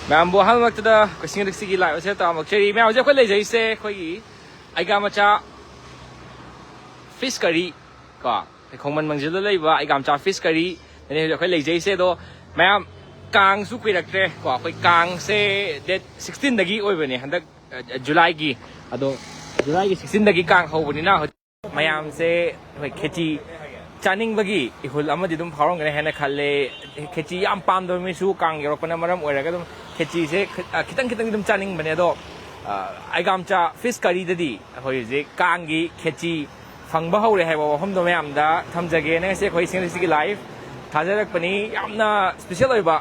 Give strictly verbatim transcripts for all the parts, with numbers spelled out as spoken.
ꯃꯌꯥꯝꯕꯨ ꯑꯍꯥꯟꯕꯃꯛꯇꯗ ꯑꯩꯈꯣꯏ ꯁꯤꯡꯒꯗꯤꯛꯁꯤꯒꯤ ꯂꯥꯏꯚ ꯑꯁꯤꯗ ꯇꯧꯔꯥꯃꯛꯆꯔꯤ꯫ ꯃꯌꯥꯝ, ꯍꯧꯖꯤꯛ ꯑꯩꯈꯣꯏ ꯂꯩꯖꯩꯁꯦ ꯑꯩꯈꯣꯏꯒꯤ ꯑꯩꯒꯥ ꯃꯆꯥ ꯐꯤꯁ ꯀꯔꯤ ꯀꯣ, ꯑꯩꯈꯣꯏ ꯈꯣꯡꯃꯟ ꯃꯥꯡꯖꯤꯜꯗ ꯂꯩꯕ ꯑꯩꯒꯥ ꯃꯆꯥ ꯐꯤꯁ ꯀꯔꯤꯗꯅꯤ ꯍꯧꯖꯤꯛ ꯑꯩꯈꯣꯏ ꯂꯩꯖꯩꯁꯦ꯫ ꯑꯗꯣ ꯃꯌꯥꯝ, ꯀꯥꯡꯁꯨ ꯀꯨꯏꯔꯛꯇ꯭ꯔꯦ ꯀꯣ, ꯑꯩꯈꯣꯏ ꯀꯥꯡꯁꯦ ꯗꯦꯠ ꯁꯤꯛꯁꯇꯤꯟꯗꯒꯤ ꯑꯣꯏꯕꯅꯦ ꯍꯟꯗꯛ, ꯑ, ꯖꯨꯂꯥꯏꯒꯤ꯫ ꯑꯗꯣ ꯖꯨꯂꯥꯏꯒꯤ ꯁꯤꯛꯁꯇꯤꯟꯗꯒꯤ ꯀꯥꯡ ꯍꯧꯕꯅꯤꯅ ꯍꯧꯖꯤꯛ ꯃꯌꯥꯝꯁꯦ ꯑꯩꯈꯣꯏ ꯈꯦꯆꯤ ꯆꯥꯅꯤꯡꯕꯒꯤ ꯏꯍꯨꯜ ꯑꯃꯗꯤ ꯑꯗꯨꯝ ꯐꯥꯎꯔꯝꯒꯅꯤ ꯍꯥꯏꯅ ꯈꯜꯂꯦ꯫ ꯈꯦꯆꯤ ꯌꯥꯝ ꯄꯥꯝꯗꯕ ꯃꯤꯁꯨ ꯀꯥꯡ ꯌꯧꯔꯛꯄꯅ ꯃꯔꯝ ꯑꯣꯏꯔꯒ ꯑꯗꯨꯝ ꯈꯦꯆꯤꯁꯦ ꯈꯤ-, ꯑ, ꯈꯤꯇꯪ ꯈꯤꯇꯪꯗꯤ ꯑꯗꯨꯝ ꯆꯥꯅꯤꯡꯕꯅꯦ꯫ ꯑꯗꯣ, ꯑ, ꯑꯩꯒꯥꯝꯆꯥ ꯐꯤꯁ ꯀꯔꯤꯗꯗꯤ ꯑꯩꯈꯣꯏ ꯍꯧꯖꯤꯛ ꯀꯥꯡꯒꯤ ꯈꯦꯆꯤ ꯐꯪꯕ ꯍꯧꯔꯦ ꯍꯥꯏꯕ ꯋꯥꯐꯝꯗꯣ ꯃꯌꯥꯝꯗ ꯊꯝꯖꯒꯦꯅ ꯉꯁꯤ ꯑꯩꯈꯣꯏ ꯁꯤꯡꯒꯗꯤꯛꯁꯤꯒꯤ ꯂꯥꯏꯚ ꯊꯥꯖꯔꯛꯄꯅꯤ꯫ ꯌꯥꯝꯅ ꯁ꯭ꯄꯦꯁꯦꯜ ꯑꯣꯏꯕ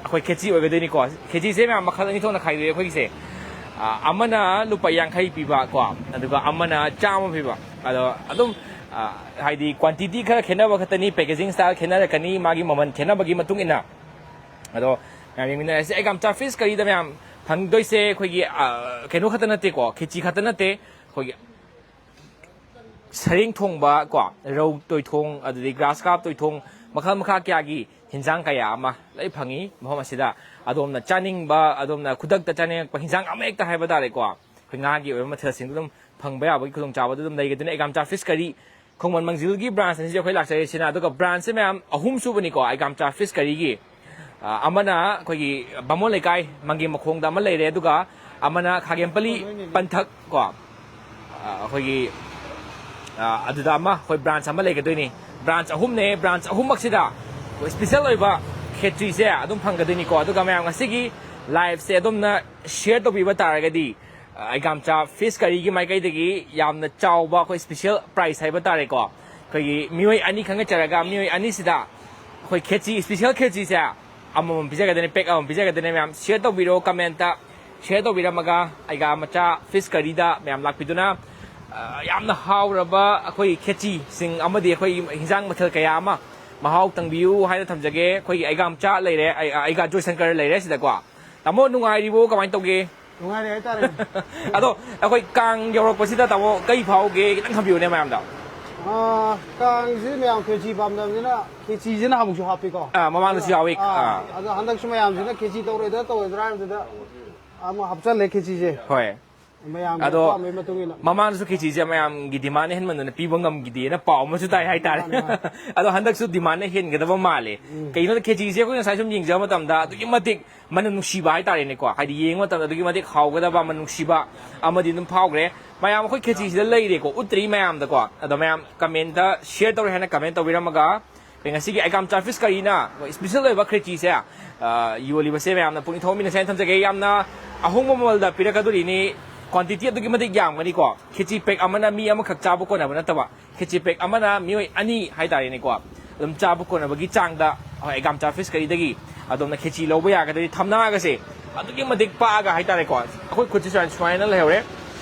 ꯑꯩꯈꯣꯏ ꯈꯦꯆꯤ ꯑꯣꯏꯒꯗꯣꯏꯅꯤꯀꯣ꯫ ꯈꯦꯆꯤꯁꯦ ꯃꯌꯥꯝ ꯃꯈꯜ ꯑꯅꯤ ꯊꯣꯛꯅ ꯈꯥꯏꯗꯣꯛꯑꯦ ꯑꯩꯈꯣꯏꯒꯤꯁꯦ꯫ ꯑ, ꯑꯃꯅ ꯂꯨꯄꯥ ꯌꯥꯡꯈꯩ ꯄꯤꯕ ꯀꯣ, ꯑꯗꯨꯒ ꯑꯃꯅ ꯆꯥꯝꯃ ꯄꯤꯕ꯫ ꯑꯗꯣ ꯑꯗꯨꯝ, ꯑ, ꯍꯥꯏꯗꯤ ꯀ꯭ꯋꯥꯟꯇꯤꯇꯤ ꯈꯔ ꯈꯦꯠꯅꯕ ꯈꯛꯇꯅꯤ, ꯄꯦꯀꯦꯖꯤꯡ ꯁ꯭ꯇꯥꯏꯜ ꯈꯦꯠꯅꯔꯛꯀꯅꯤ ꯃꯥꯒꯤ ꯃꯃꯜ ꯈꯦꯠꯅꯕꯒꯤ ꯃꯇꯨꯡ ꯏꯟꯅ꯫ ꯑꯗꯣ ꯃꯌꯥꯝ ꯌꯦꯡꯃꯤꯟꯅꯔꯁꯦ꯫ ꯑꯩꯒꯥꯝꯆꯥ ꯐꯤꯁ ꯀꯔꯤꯗ ꯃꯌꯥꯝ ꯐꯪꯗꯣꯏꯁꯦ ꯑꯩꯈꯣꯏꯒꯤ, ꯑ, ꯀꯩꯅꯣ ꯈꯛꯇ ꯅꯠꯇꯦꯀꯣ, ꯈꯦꯆꯤ ꯈꯛꯇ ꯅꯠꯇꯦ, ꯑꯩꯈꯣꯏꯒꯤ ꯁꯔꯦꯡ ꯊꯣꯡꯕ ꯀꯣ, ꯔꯧ ꯇꯣꯏꯊꯣꯡ, ꯑꯗꯨꯗꯒꯤ ꯒ꯭ꯔꯥꯁ ꯀꯥꯞ ꯇꯣꯏꯊꯣꯡ, ꯃꯈꯜ ꯃꯈꯥ ꯀꯌꯥꯒꯤ ꯍꯤꯟꯖꯥꯡ ꯀꯌꯥ ꯑꯃ ꯂꯣꯏ ꯐꯪꯉꯤ ꯃꯐꯝ ꯑꯁꯤꯗ꯫ ꯑꯗꯣꯝꯅ ꯆꯥꯅꯤꯡꯕ, ꯑꯗꯣꯝꯅ ꯈꯨꯗꯛꯇ ꯆꯥꯅꯤꯡꯉꯛꯄ ꯍꯤꯟꯖꯥꯡ ꯑꯃ ꯍꯦꯛꯇ ꯍꯥꯏꯕ ꯇꯥꯔꯦꯀꯣ, ꯑꯩꯈꯣꯏ ꯉꯥꯒꯤ ꯑꯣꯏꯕ ꯃꯊꯦꯜꯁꯤꯡꯗꯨ ꯑꯗꯨꯝ ꯐꯪꯕ ꯌꯥꯕꯒꯤ ꯈꯨꯗꯣꯡꯆꯥꯕꯗꯨ ꯑꯗꯨꯝ ꯂꯩꯒꯗꯣꯏꯅꯤ꯫ ꯑꯩꯒꯥꯝꯆꯥ ꯐꯤꯁ ꯀꯔꯤ ꯈꯣꯡꯃꯟ ꯃꯥꯡꯖꯤꯜꯒꯤ ꯕ꯭ꯔꯥꯟꯁ ꯑꯅꯤꯁꯤ ꯑꯩꯈꯣꯏ ꯂꯥꯛꯆꯔꯤꯁꯤꯅ꯫ ꯑꯗꯨꯒ ꯕ꯭ꯔꯥꯟꯁꯁꯦ ꯃꯌꯥꯝ ꯑꯍꯨꯝ ꯁꯨꯕꯅꯤꯀꯣ, ꯑꯩꯒꯥꯝꯆꯥ ꯐꯤꯁ ꯀꯔꯤꯒꯤ꯫ ꯑ, ꯑꯃꯅ ꯑꯩꯈꯣꯏꯒꯤ ꯕꯥꯃꯣꯟ ꯂꯩꯀꯥꯏ ꯃꯪꯒꯤ ꯃꯈꯣꯡꯗ ꯑꯃ ꯂꯩꯔꯦ, ꯑꯗꯨꯒ ꯑꯃꯅ ꯈꯥꯒꯦꯝꯄꯜꯂꯤ ꯄꯟꯊꯛ ꯀꯣ, ꯑ, ꯑꯩꯈꯣꯏꯒꯤ, ꯑ, ꯑꯗꯨꯗ ꯑꯃ ꯑꯩꯈꯣꯏ ꯕ꯭ꯔꯥꯟꯁ ꯑꯃ ꯂꯩꯒꯗꯣꯏꯅꯤ꯫ ꯕ꯭ꯔꯥꯟꯁ ꯑꯍꯨꯝꯅꯦ, ꯕ꯭ꯔꯥꯟꯁ ꯑꯍꯨꯝꯃꯛꯁꯤꯗ ꯁ꯭ꯄꯦꯁꯦꯜ ꯑꯣꯏꯕ ꯈꯦꯇ꯭ꯔꯤꯁꯦ ꯑꯗꯨꯝ ꯐꯪꯒꯗꯣꯏꯅꯤꯀꯣ꯫ ꯑꯗꯨꯒ ꯃꯌꯥꯝ ꯉꯁꯤꯒꯤ ꯂꯥꯏꯚꯁꯦ ꯑꯗꯨꯝꯅ ꯁꯤꯌꯔ ꯇꯧꯕꯤꯕ ꯇꯥꯔꯒꯗꯤ, ꯑ, ꯑꯩꯒꯥꯝꯆꯥ ꯐꯤꯁ ꯀꯔꯤꯒꯤ ꯃꯥꯏꯀꯩꯗꯒꯤ ꯌꯥꯝꯅ ꯆꯥꯎꯕ ꯑꯩꯈꯣꯏ ꯁ꯭ꯄꯦꯁꯦꯜ ꯄ꯭ꯔꯥꯏꯖ ꯍꯥꯏꯕ ꯇꯥꯔꯦꯀꯣ, ꯑꯩꯈꯣꯏꯒꯤ ꯃꯤꯑꯣꯏ ꯑꯅꯤ ꯈꯪꯒꯠꯆꯔꯒ ꯃꯤꯑꯣꯏ ꯑꯅꯤꯁꯤꯗ ꯑꯩꯈꯣꯏ ꯈꯦꯆꯤ, ꯁ꯭ꯄꯦꯁꯦꯜ ꯈꯦꯆꯤꯁꯦ ꯑꯃꯃꯝ ꯄꯤꯖꯒꯗꯣꯏꯅꯦ, ꯄꯦꯛ ꯑꯃꯃꯝ ꯄꯤꯖꯒꯗꯣꯏꯅꯦ꯫ ꯃꯌꯥꯝ ꯁꯤꯌꯔ ꯇꯧꯕꯤꯔꯣ, ꯀꯃꯦꯟꯇ ꯁꯤꯌꯔ ꯇꯧꯕꯤꯔꯝꯃꯒ ꯑꯩꯒꯥꯝꯆꯥ ꯐꯤꯁ ꯀꯔꯤꯗ ꯃꯌꯥꯝ ꯂꯥꯛꯄꯤꯗꯨꯅ, ꯑ, ꯌꯥꯝꯅ ꯍꯥꯎꯔꯕ ꯑꯩꯈꯣꯏ ꯈꯦꯆꯤꯁꯤꯡ ꯑꯃꯗꯤ ꯑꯩꯈꯣꯏ ꯍꯤꯟꯖꯥꯡ ꯃꯊꯦꯜ ꯀꯌꯥ ꯑꯃ ꯃꯍꯥꯎ ꯇꯪꯕꯤꯌꯨ ꯍꯥꯏꯅ ꯊꯝꯖꯒꯦ꯫ ꯑꯩꯈꯣꯏꯒꯤ ꯑꯩꯒꯥꯝꯆꯥ ꯂꯩꯔꯦ, ꯑꯩ-, ꯑꯩꯒꯥ ꯖꯣꯏꯁꯪꯀꯔ ꯂꯩꯔꯦ ꯁꯤꯗꯀꯣ꯫ ꯇꯥꯃꯣ, ꯅꯨꯡꯉꯥꯏꯔꯤꯕꯣ? ꯀꯃꯥꯏꯅ ꯇꯧꯒꯦ? ꯅꯨꯡꯉꯥꯏꯔꯤ ꯍꯥꯏꯇꯥꯔꯦ꯫ ꯑꯗꯣ ꯑꯩꯈꯣꯏ ꯀꯥꯡ ꯌꯧꯔꯛꯄꯁꯤꯗ ꯇꯥꯃꯣ ꯀꯩ ꯐꯥꯎꯒꯦ? ꯈꯤꯇꯪ ꯊꯝꯕꯤꯌꯨꯅꯦ ꯃꯌꯥꯝꯗ꯫ ꯑꯥ, ꯀꯥꯡꯁꯤ ꯃꯌꯥꯝ ꯈꯦꯆꯤ ꯄꯥꯝꯅꯕꯅꯤꯅ ꯈꯦꯆꯤꯁꯤꯅ ꯑꯃꯨꯛꯁꯨ ꯍꯥꯞꯄꯤꯀꯣ꯫ ꯑꯥ, ꯃꯃꯥꯡꯗꯁꯨ ꯌꯥꯎꯏ꯫ ꯑꯥ, ꯑꯥ꯫ ꯑꯗꯣ ꯍꯟꯗꯛꯁꯨ ꯃꯌꯥꯝꯁꯤꯅ ꯈꯦꯆꯤ ꯇꯧꯔꯣꯏꯗ꯭ꯔꯥ ꯇꯧꯔꯣꯏꯗ꯭ꯔꯥ ꯍꯥꯏꯕꯗꯨꯗ ꯑꯃꯨꯛ ꯍꯥꯞꯆꯜꯂꯦ ꯈꯦꯆꯤꯁꯦ꯫ ꯍꯣꯏ꯫ ꯃꯌꯥꯝꯒꯤ ꯑꯗꯣ ꯑꯄꯥꯝꯕꯒꯤ ꯃꯇꯨꯡ ꯏꯟꯅ꯫ ꯃꯃꯥꯡꯗꯁꯨ ꯈꯦꯆꯤꯁꯦ ꯃꯌꯥꯝꯒꯤ demand ꯍꯦꯟꯃꯟꯗꯅ ꯄꯤꯕ ꯉꯝꯈꯤꯗꯦꯅ ꯄꯥꯎ ꯑꯃꯁꯨ ꯇꯥꯏ ꯍꯥꯏꯇꯥꯔꯦ꯫ ꯃꯥꯅꯦ, ꯃꯥꯅꯦ꯫ ꯑꯗꯣ ꯍꯟꯗꯛꯁꯨ demand ꯍꯦꯟꯒꯗꯕ ꯃꯥꯜꯂꯦ꯫ ꯎꯝ꯫ ꯀꯩꯒꯤꯅꯣꯗ ꯈꯦꯆꯤꯁꯦ ꯑꯩꯈꯣꯏ ꯉꯁꯥꯏ ꯁꯨꯝ ꯌꯦꯡꯖꯕ ꯃꯇꯝꯗ ꯑꯗꯨꯛꯀꯤ ꯃꯇꯤꯛ ꯃꯅꯝ ꯅꯨꯡꯁꯤꯕ ꯍꯥꯏꯇꯥꯔꯦꯅꯦꯀꯣ꯫ ꯍꯥꯏꯗꯤ ꯌꯦꯡꯕ ꯃꯇꯝꯗ ꯑꯗꯨꯛꯀꯤ ꯃꯇꯤꯛ ꯍꯥꯎꯒꯗꯕ, ꯃꯅꯝ ꯅꯨꯡꯁꯤꯕ ꯑꯃꯗꯤ ꯑꯗꯨꯝ ꯐꯥꯎꯈ꯭ꯔꯦ꯫ ꯃꯌꯥꯝ ꯑꯩꯈꯣꯏ ꯈꯦꯆꯤꯁꯤꯗ ꯂꯩꯔꯦꯀꯣ, ꯎꯠꯇ꯭ꯔꯤ ꯃꯌꯥꯝꯗꯀꯣ꯫ ꯑꯗꯣ ꯃꯌꯥꯝ comment ꯇ share ꯇꯧꯔꯦ ꯍꯥꯏꯅ comment ꯇꯧꯕꯤꯔꯝꯃꯒ, ꯑꯩꯈꯣꯏ ꯉꯁꯤꯒꯤ ꯑꯥꯏꯒꯥꯝꯆꯥ Fish Curry ꯅ ꯑꯩꯈꯣꯏ special ꯑꯣꯏꯕ ꯈꯦꯆꯤꯁꯦ, ꯑ, ꯌꯣꯜꯂꯤꯕꯁꯦ ꯃꯌꯥꯝꯅ ꯄꯨꯛꯅꯤꯡ ꯊꯧꯒꯠꯃꯤꯟꯅꯁꯦ ꯍꯥꯏꯅ ꯊꯝꯖꯒꯦ꯫ ꯌꯥꯝꯅ ꯑꯍꯣꯡꯕ ꯃꯃꯜꯗ ꯄꯤꯔꯛꯀꯗꯣꯔꯤꯅꯤ꯫ Quantity ꯑꯗꯨꯛꯀꯤ ꯃꯇꯤꯛ ꯌꯥꯝꯒꯅꯤꯀꯣ꯫ ꯈꯦꯆꯤ pack ꯑꯃꯅ ꯃꯤ ꯑꯃꯈꯛ ꯆꯥꯕ ꯀꯣꯟꯅꯕ ꯅꯠꯇꯕ, ꯈꯦꯆꯤ pack ꯑꯃꯅ ꯃꯤꯑꯣꯏ ꯑꯅꯤ ꯍꯥꯏꯇꯥꯔꯦꯅꯦꯀꯣ, ꯑꯗꯨꯝ ꯆꯥꯕ ꯀꯣꯟꯅꯕꯒꯤ ꯆꯥꯡꯗ ꯑꯩꯈꯣꯏ ꯑꯥꯏꯒꯥꯝꯆꯥ Fish Curry ꯗꯒꯤ ꯑꯗꯣꯝꯅ ꯈꯦꯆꯤ ꯂꯧꯕ ꯌꯥꯒꯗꯣꯏꯅꯤ꯫ ꯊꯝꯅꯥꯒꯁꯦ ꯑꯗꯨꯛꯀꯤ ꯃꯇꯤꯛ ꯄꯥꯛꯑꯒ ꯍꯥꯏꯇꯥꯔꯦꯀꯣ, ꯑꯩꯈꯣꯏ ꯈꯨꯠꯁꯦ ꯁꯨꯃꯥꯏꯅ, ꯁꯨꯃꯥꯏꯅ ꯂꯩꯍꯧꯔꯦ꯫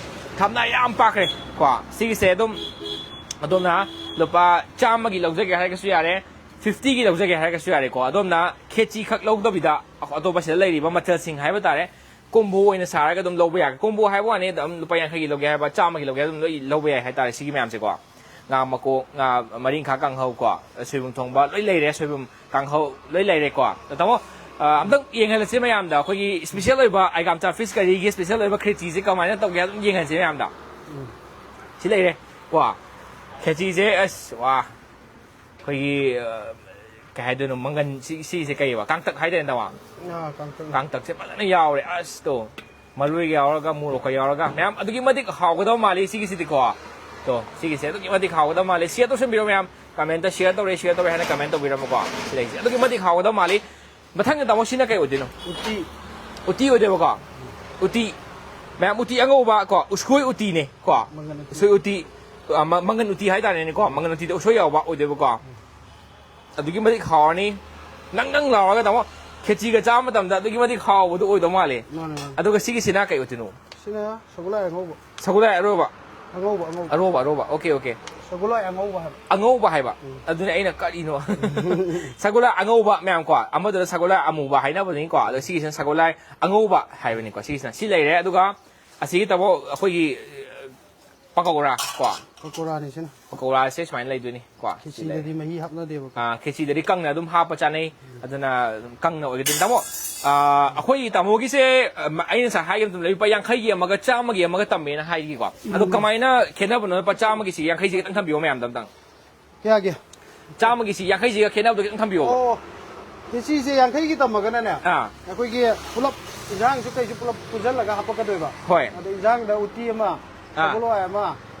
ꯊꯝꯅꯥ ꯌꯥꯝ ꯄꯥꯛꯈ꯭ꯔꯦ ꯀꯣ꯫ ꯁꯤꯒꯤꯁꯦ ꯑꯗꯨꯝ ꯑꯗꯣꯝꯅ ꯂꯨꯄꯥ ꯆꯥꯝꯃꯒꯤ ꯂꯧꯖꯒꯦ ꯍꯥꯏꯔꯒꯁꯨ ꯌꯥꯔꯦ, fifty ꯒꯤ ꯂꯧꯖꯒꯦ ꯍꯥꯏꯔꯒꯁꯨ ꯌꯥꯔꯦꯀꯣ꯫ ꯑꯗꯣꯝꯅ ꯈꯦꯆꯤ ꯈꯛ ꯂꯧꯗꯕꯤꯗ ꯑꯇꯣꯞꯄ ꯁꯤꯗ ꯂꯩꯔꯤꯕ ꯃꯊꯦꯜꯁꯤꯡ ꯍꯥꯏꯕ ꯇꯥꯔꯦ, combo ꯑꯣꯏꯅ ꯁꯥꯔꯒ ꯑꯗꯨꯝ ꯂꯧꯕ ꯌꯥꯒꯦ꯫ Combo ꯍꯥꯏꯕ ꯋꯥꯅꯤ, ꯑꯗꯨꯝ ꯂꯨꯄꯥ ꯌꯥꯡꯈꯩꯒꯤ ꯂꯧꯒꯦ ꯍꯥꯏꯕ, ꯆꯥꯝꯃꯒꯤ ꯂꯧꯒꯦ ꯍꯥꯏꯕ, ꯑꯗꯨꯝ ꯂꯣꯏ ꯂꯧꯕ ꯌꯥꯏ ꯍꯥꯏꯇꯥꯔꯦ꯫ ꯁꯤꯒꯤ ꯃꯌꯥꯝꯁꯦꯀꯣ, ꯉꯥ ꯃꯀꯣꯛ, ꯉꯥ ꯃꯔꯤꯡꯈꯥ ꯀꯥꯡꯍꯧ ꯀꯣ, ꯁꯣꯏꯕꯨꯝ ꯊꯣꯡꯕ ꯂꯣꯏ ꯂꯩꯔꯦ, ꯁꯣꯏꯕꯨꯝ ꯀꯥꯡꯍꯧ ꯂꯣꯏ ꯂꯩꯔꯦꯀꯣ꯫ ꯇꯥꯃꯣ, ꯑ, ꯑꯝꯇꯪ ꯌꯦꯡꯍꯜꯂꯁꯤ ꯃꯌꯥꯝꯗ, ꯑꯩꯈꯣꯏꯒꯤ special ꯑꯣꯏꯕ ꯑꯥꯏꯒꯥꯝꯆꯥ Fish Curry ꯒꯤ special ꯑꯣꯏꯕ ꯈꯦꯆꯤꯁꯦ ꯀꯃꯥꯏꯅ ꯇꯧꯒꯦ ꯑꯗꯨꯝ ꯌꯦꯡꯍꯜꯁꯤ ꯃꯌꯥꯝꯗ꯫ ꯎꯝ꯫ ꯁꯤ ꯂꯩꯔꯦ ꯀꯣ, ꯈꯦꯆꯤꯁꯦ꯫ ꯑꯁ, ꯋꯥ, ꯑꯩꯈꯣꯏꯒꯤ, ꯑ, ꯀꯩ ꯍꯥꯏꯗꯣꯏꯅꯣ, ꯃꯪꯒꯟ, ꯁꯤ, ꯁꯤꯁꯦ ꯀꯩꯕ? ꯀꯥꯡꯇꯛ ꯍꯥꯏꯗꯣꯏꯅꯦ, ꯇꯥꯃꯣ? ꯑꯥ, ꯀꯥꯡꯇꯛ꯫ ꯀꯥꯡꯇꯛꯁꯦ ꯐꯖꯅ ꯌꯥꯎꯔꯦ꯫ ꯑꯁ, ꯇꯣ, ꯃꯔꯣꯏꯒ ꯌꯥꯎꯔꯒ, ꯃꯣꯔꯣꯛꯀ ꯌꯥꯎꯔꯒ, ꯃꯌꯥꯝ ꯑꯗꯨꯛꯀꯤ ꯃꯇꯤꯛ ꯍꯥꯎꯒꯗꯕ ꯃꯥꯜꯂꯤ ꯁꯤꯒꯤꯁꯤꯗꯤꯀꯣ꯫ ꯇꯣ, ꯁꯤꯒꯤꯁꯦ ꯑꯗꯨꯛꯀꯤ ꯃꯇꯤꯛ ꯍꯥꯎꯒꯗꯕ ꯃꯥꯜꯂꯤ꯫ Share ꯇꯧꯁꯟꯕꯤꯔꯣ ꯃꯌꯥꯝ, comment ꯇ share ꯇꯧꯔꯦ, share ꯇꯧꯔꯦ ꯍꯥꯏꯅ comment ꯇꯧꯕꯤꯔꯝꯃꯨꯀꯣ꯫ ꯁꯤꯗꯩꯁꯦ ꯑꯗꯨꯛꯀꯤ ꯃꯇꯤꯛ ꯍꯥꯎꯒꯗꯕ ꯃꯥꯜꯂꯤ꯫ ꯃꯊꯪꯗ, ꯇꯥꯃꯣ, ꯁꯤꯅ ꯀꯩ ꯑꯣꯏꯗꯣꯏꯅꯣ? ꯎꯇꯤ꯫ ꯎꯇꯤ ꯑꯣꯏꯗꯣꯏꯕꯀꯣ? ꯎꯇꯤ꯫ ꯃꯌꯥꯝ, ꯎꯇꯤ ꯑꯉꯧꯕ ꯀꯣ, ꯎꯁꯣꯏ ꯎꯇꯤꯅꯦ ꯀꯣ? ꯃꯪꯒꯟ ꯎꯇꯤ꯫ ꯎꯁꯣꯏ ꯎꯇꯤ, ꯑ, ꯃ-, ꯃꯪꯒꯟ ꯎꯇꯤ ꯍꯥꯏꯇꯥꯔꯦꯅꯦꯀꯣ? ꯃꯪꯒꯟ ꯎꯇꯤꯗ ꯎꯁꯣꯏ ꯌꯥꯎꯕ ꯑꯣꯏꯗꯣꯏꯕꯀꯣ? ꯑꯗꯨꯛꯀꯤ ꯃꯇꯤꯛ ꯍꯥꯎꯔꯅꯤ꯫ ꯅꯪ ꯅꯪ ꯂꯥꯎꯔꯒ, ꯇꯥꯃꯣ, ꯈꯦꯆꯤꯒ ꯆꯥꯕ ꯃꯇꯝꯗ ꯑꯗꯨꯛꯀꯤ ꯃꯇꯤꯛ ꯍꯥꯎꯕꯗꯣ ꯑꯣꯏꯗꯧ ꯃꯥꯜꯂꯦ꯫ ꯃꯥꯅꯦ, ꯃꯥꯅꯦ꯫ ꯑꯗꯨꯒ ꯁꯤꯒꯤꯁꯤꯅ ꯀꯩ ꯑꯣꯏꯗꯣꯏꯅꯣ? ꯁꯤꯅ ꯁꯒꯣꯜꯍꯋꯥꯏ ꯑꯉꯧꯕ꯫ ꯁꯒꯣꯜꯍꯋꯥꯏ ꯑꯔꯣꯏꯕ? ꯑꯉꯧꯕ, ꯑꯉꯧꯕ꯫ ꯑꯔꯣꯕ, ꯑꯔꯣꯕ꯫ OK, OK꯫ ꯁꯒꯣꯜꯍꯋꯥꯏ ꯑꯉꯧꯕ ꯍꯥꯏꯕ꯫ ꯑꯉꯧꯕ ꯍꯥꯏꯕ꯫ ꯎꯝ꯫ ꯑꯗꯨꯅ ꯑꯩꯅ ꯀꯔꯤꯅꯣ? ꯁꯒꯣꯜꯍꯋꯥꯏ ꯑꯉꯧꯕ ꯃꯌꯥꯝ ꯀꯣ, ꯑꯃꯗꯨꯅ ꯁꯒꯣꯜꯍꯋꯥꯏ ꯑꯃꯨꯕ ꯍꯥꯏꯅꯕꯅꯤꯀꯣ, ꯑꯗꯣ ꯁꯤꯒꯤꯁꯤꯅ ꯁꯒꯣꯜꯍꯋꯥꯏ ꯑꯉꯧꯕ ꯍꯥꯏꯕꯅꯤꯀꯣ꯫ ꯁꯤꯒꯤꯁꯤꯅ ꯁꯤ ꯂꯩꯔꯦ, ꯑꯗꯨꯒ ꯑꯁꯤꯒꯤ ꯇꯥꯃꯣ ꯑꯩꯈꯣꯏꯒꯤ, ꯑ, ꯄꯀꯧꯔꯥ ꯀꯣ꯫ ꯄꯀꯧꯔꯥꯅꯤ ꯁꯤꯅ꯫ ꯄꯀꯧꯔꯥꯁꯦ ꯁꯨꯃꯥꯏꯅ ꯂꯩꯗꯣꯏꯅꯤ ꯀꯣ꯫ ꯁꯤ ꯂꯩ꯫ ꯈꯦꯆꯤꯗꯗꯤ ꯃꯍꯤ ꯍꯥꯞꯅꯗꯦꯕꯀꯣ꯫ ꯑꯥ, ꯈꯦꯆꯤꯗꯗꯤ ꯀꯪꯅ ꯑꯗꯨꯝ ꯍꯥꯞꯄ ꯆꯥꯅꯩ꯫ ꯑꯗꯨꯅ ꯑꯗꯨꯝ ꯀꯪꯅ ꯑꯣꯏꯒꯗꯣꯏꯅꯤ꯫ ꯇꯥꯃꯣ, ꯑꯥ, ꯑꯩꯈꯣꯏ ꯇꯥꯃꯣꯒꯤꯁꯦ, ꯑ, ꯑꯩꯅ ꯉꯁꯥꯏ ꯍꯥꯏꯈꯤꯕ ꯃꯇꯝꯗ ꯂꯨꯄꯥ ꯌꯥꯡꯈꯩꯒꯤ ꯑꯃꯒ ꯆꯥꯝꯃꯒꯤ ꯑꯃꯒ ꯇꯝꯃꯦꯅ ꯍꯥꯏꯈꯤꯀꯣ꯫ ꯑꯗꯣ ꯀꯃꯥꯏꯅ ꯈꯦꯠꯅꯕꯅꯣ? ꯂꯨꯄꯥ ꯆꯥꯝꯃꯒꯤꯁꯤ ꯌꯥꯡꯈꯩꯁꯤ ꯈꯤꯇꯪ ꯊꯝꯕꯤꯌꯣ ꯃꯌꯥꯝꯗ ꯑꯝꯇꯪ꯫ ꯀꯌꯥꯒꯤ? ꯆꯥꯝꯃꯒꯤꯁꯤ ꯌꯥꯡꯈꯩꯁꯤꯒ ꯈꯦꯠꯅꯕꯗꯣ ꯈꯤꯇꯪ ꯊꯝꯕꯤꯌꯣꯕ꯫ ꯑꯣ, ꯈꯦꯆꯤꯁꯦ ꯌꯥꯡꯈꯩꯒꯤ ꯇꯝꯃꯒꯅꯅꯦ, ꯑꯥ꯫ ꯑꯩꯈꯣꯏꯒꯤ ꯄꯨꯂꯞ ꯏꯟꯁꯥꯡꯁꯨ ꯀꯩꯁꯨ ꯄꯨꯂꯞ ꯄꯨꯟꯁꯤꯜꯂꯒ ꯍꯥꯄꯛꯀꯗꯣꯏꯕ꯫ ꯍꯣꯏ꯫ ꯑꯗ ꯏꯟꯁꯥꯡꯗ ꯎꯇꯤ ꯑꯃ, ꯑꯥ꯫ ꯁꯒꯣꯜꯍꯋꯥꯏ ꯑꯃ,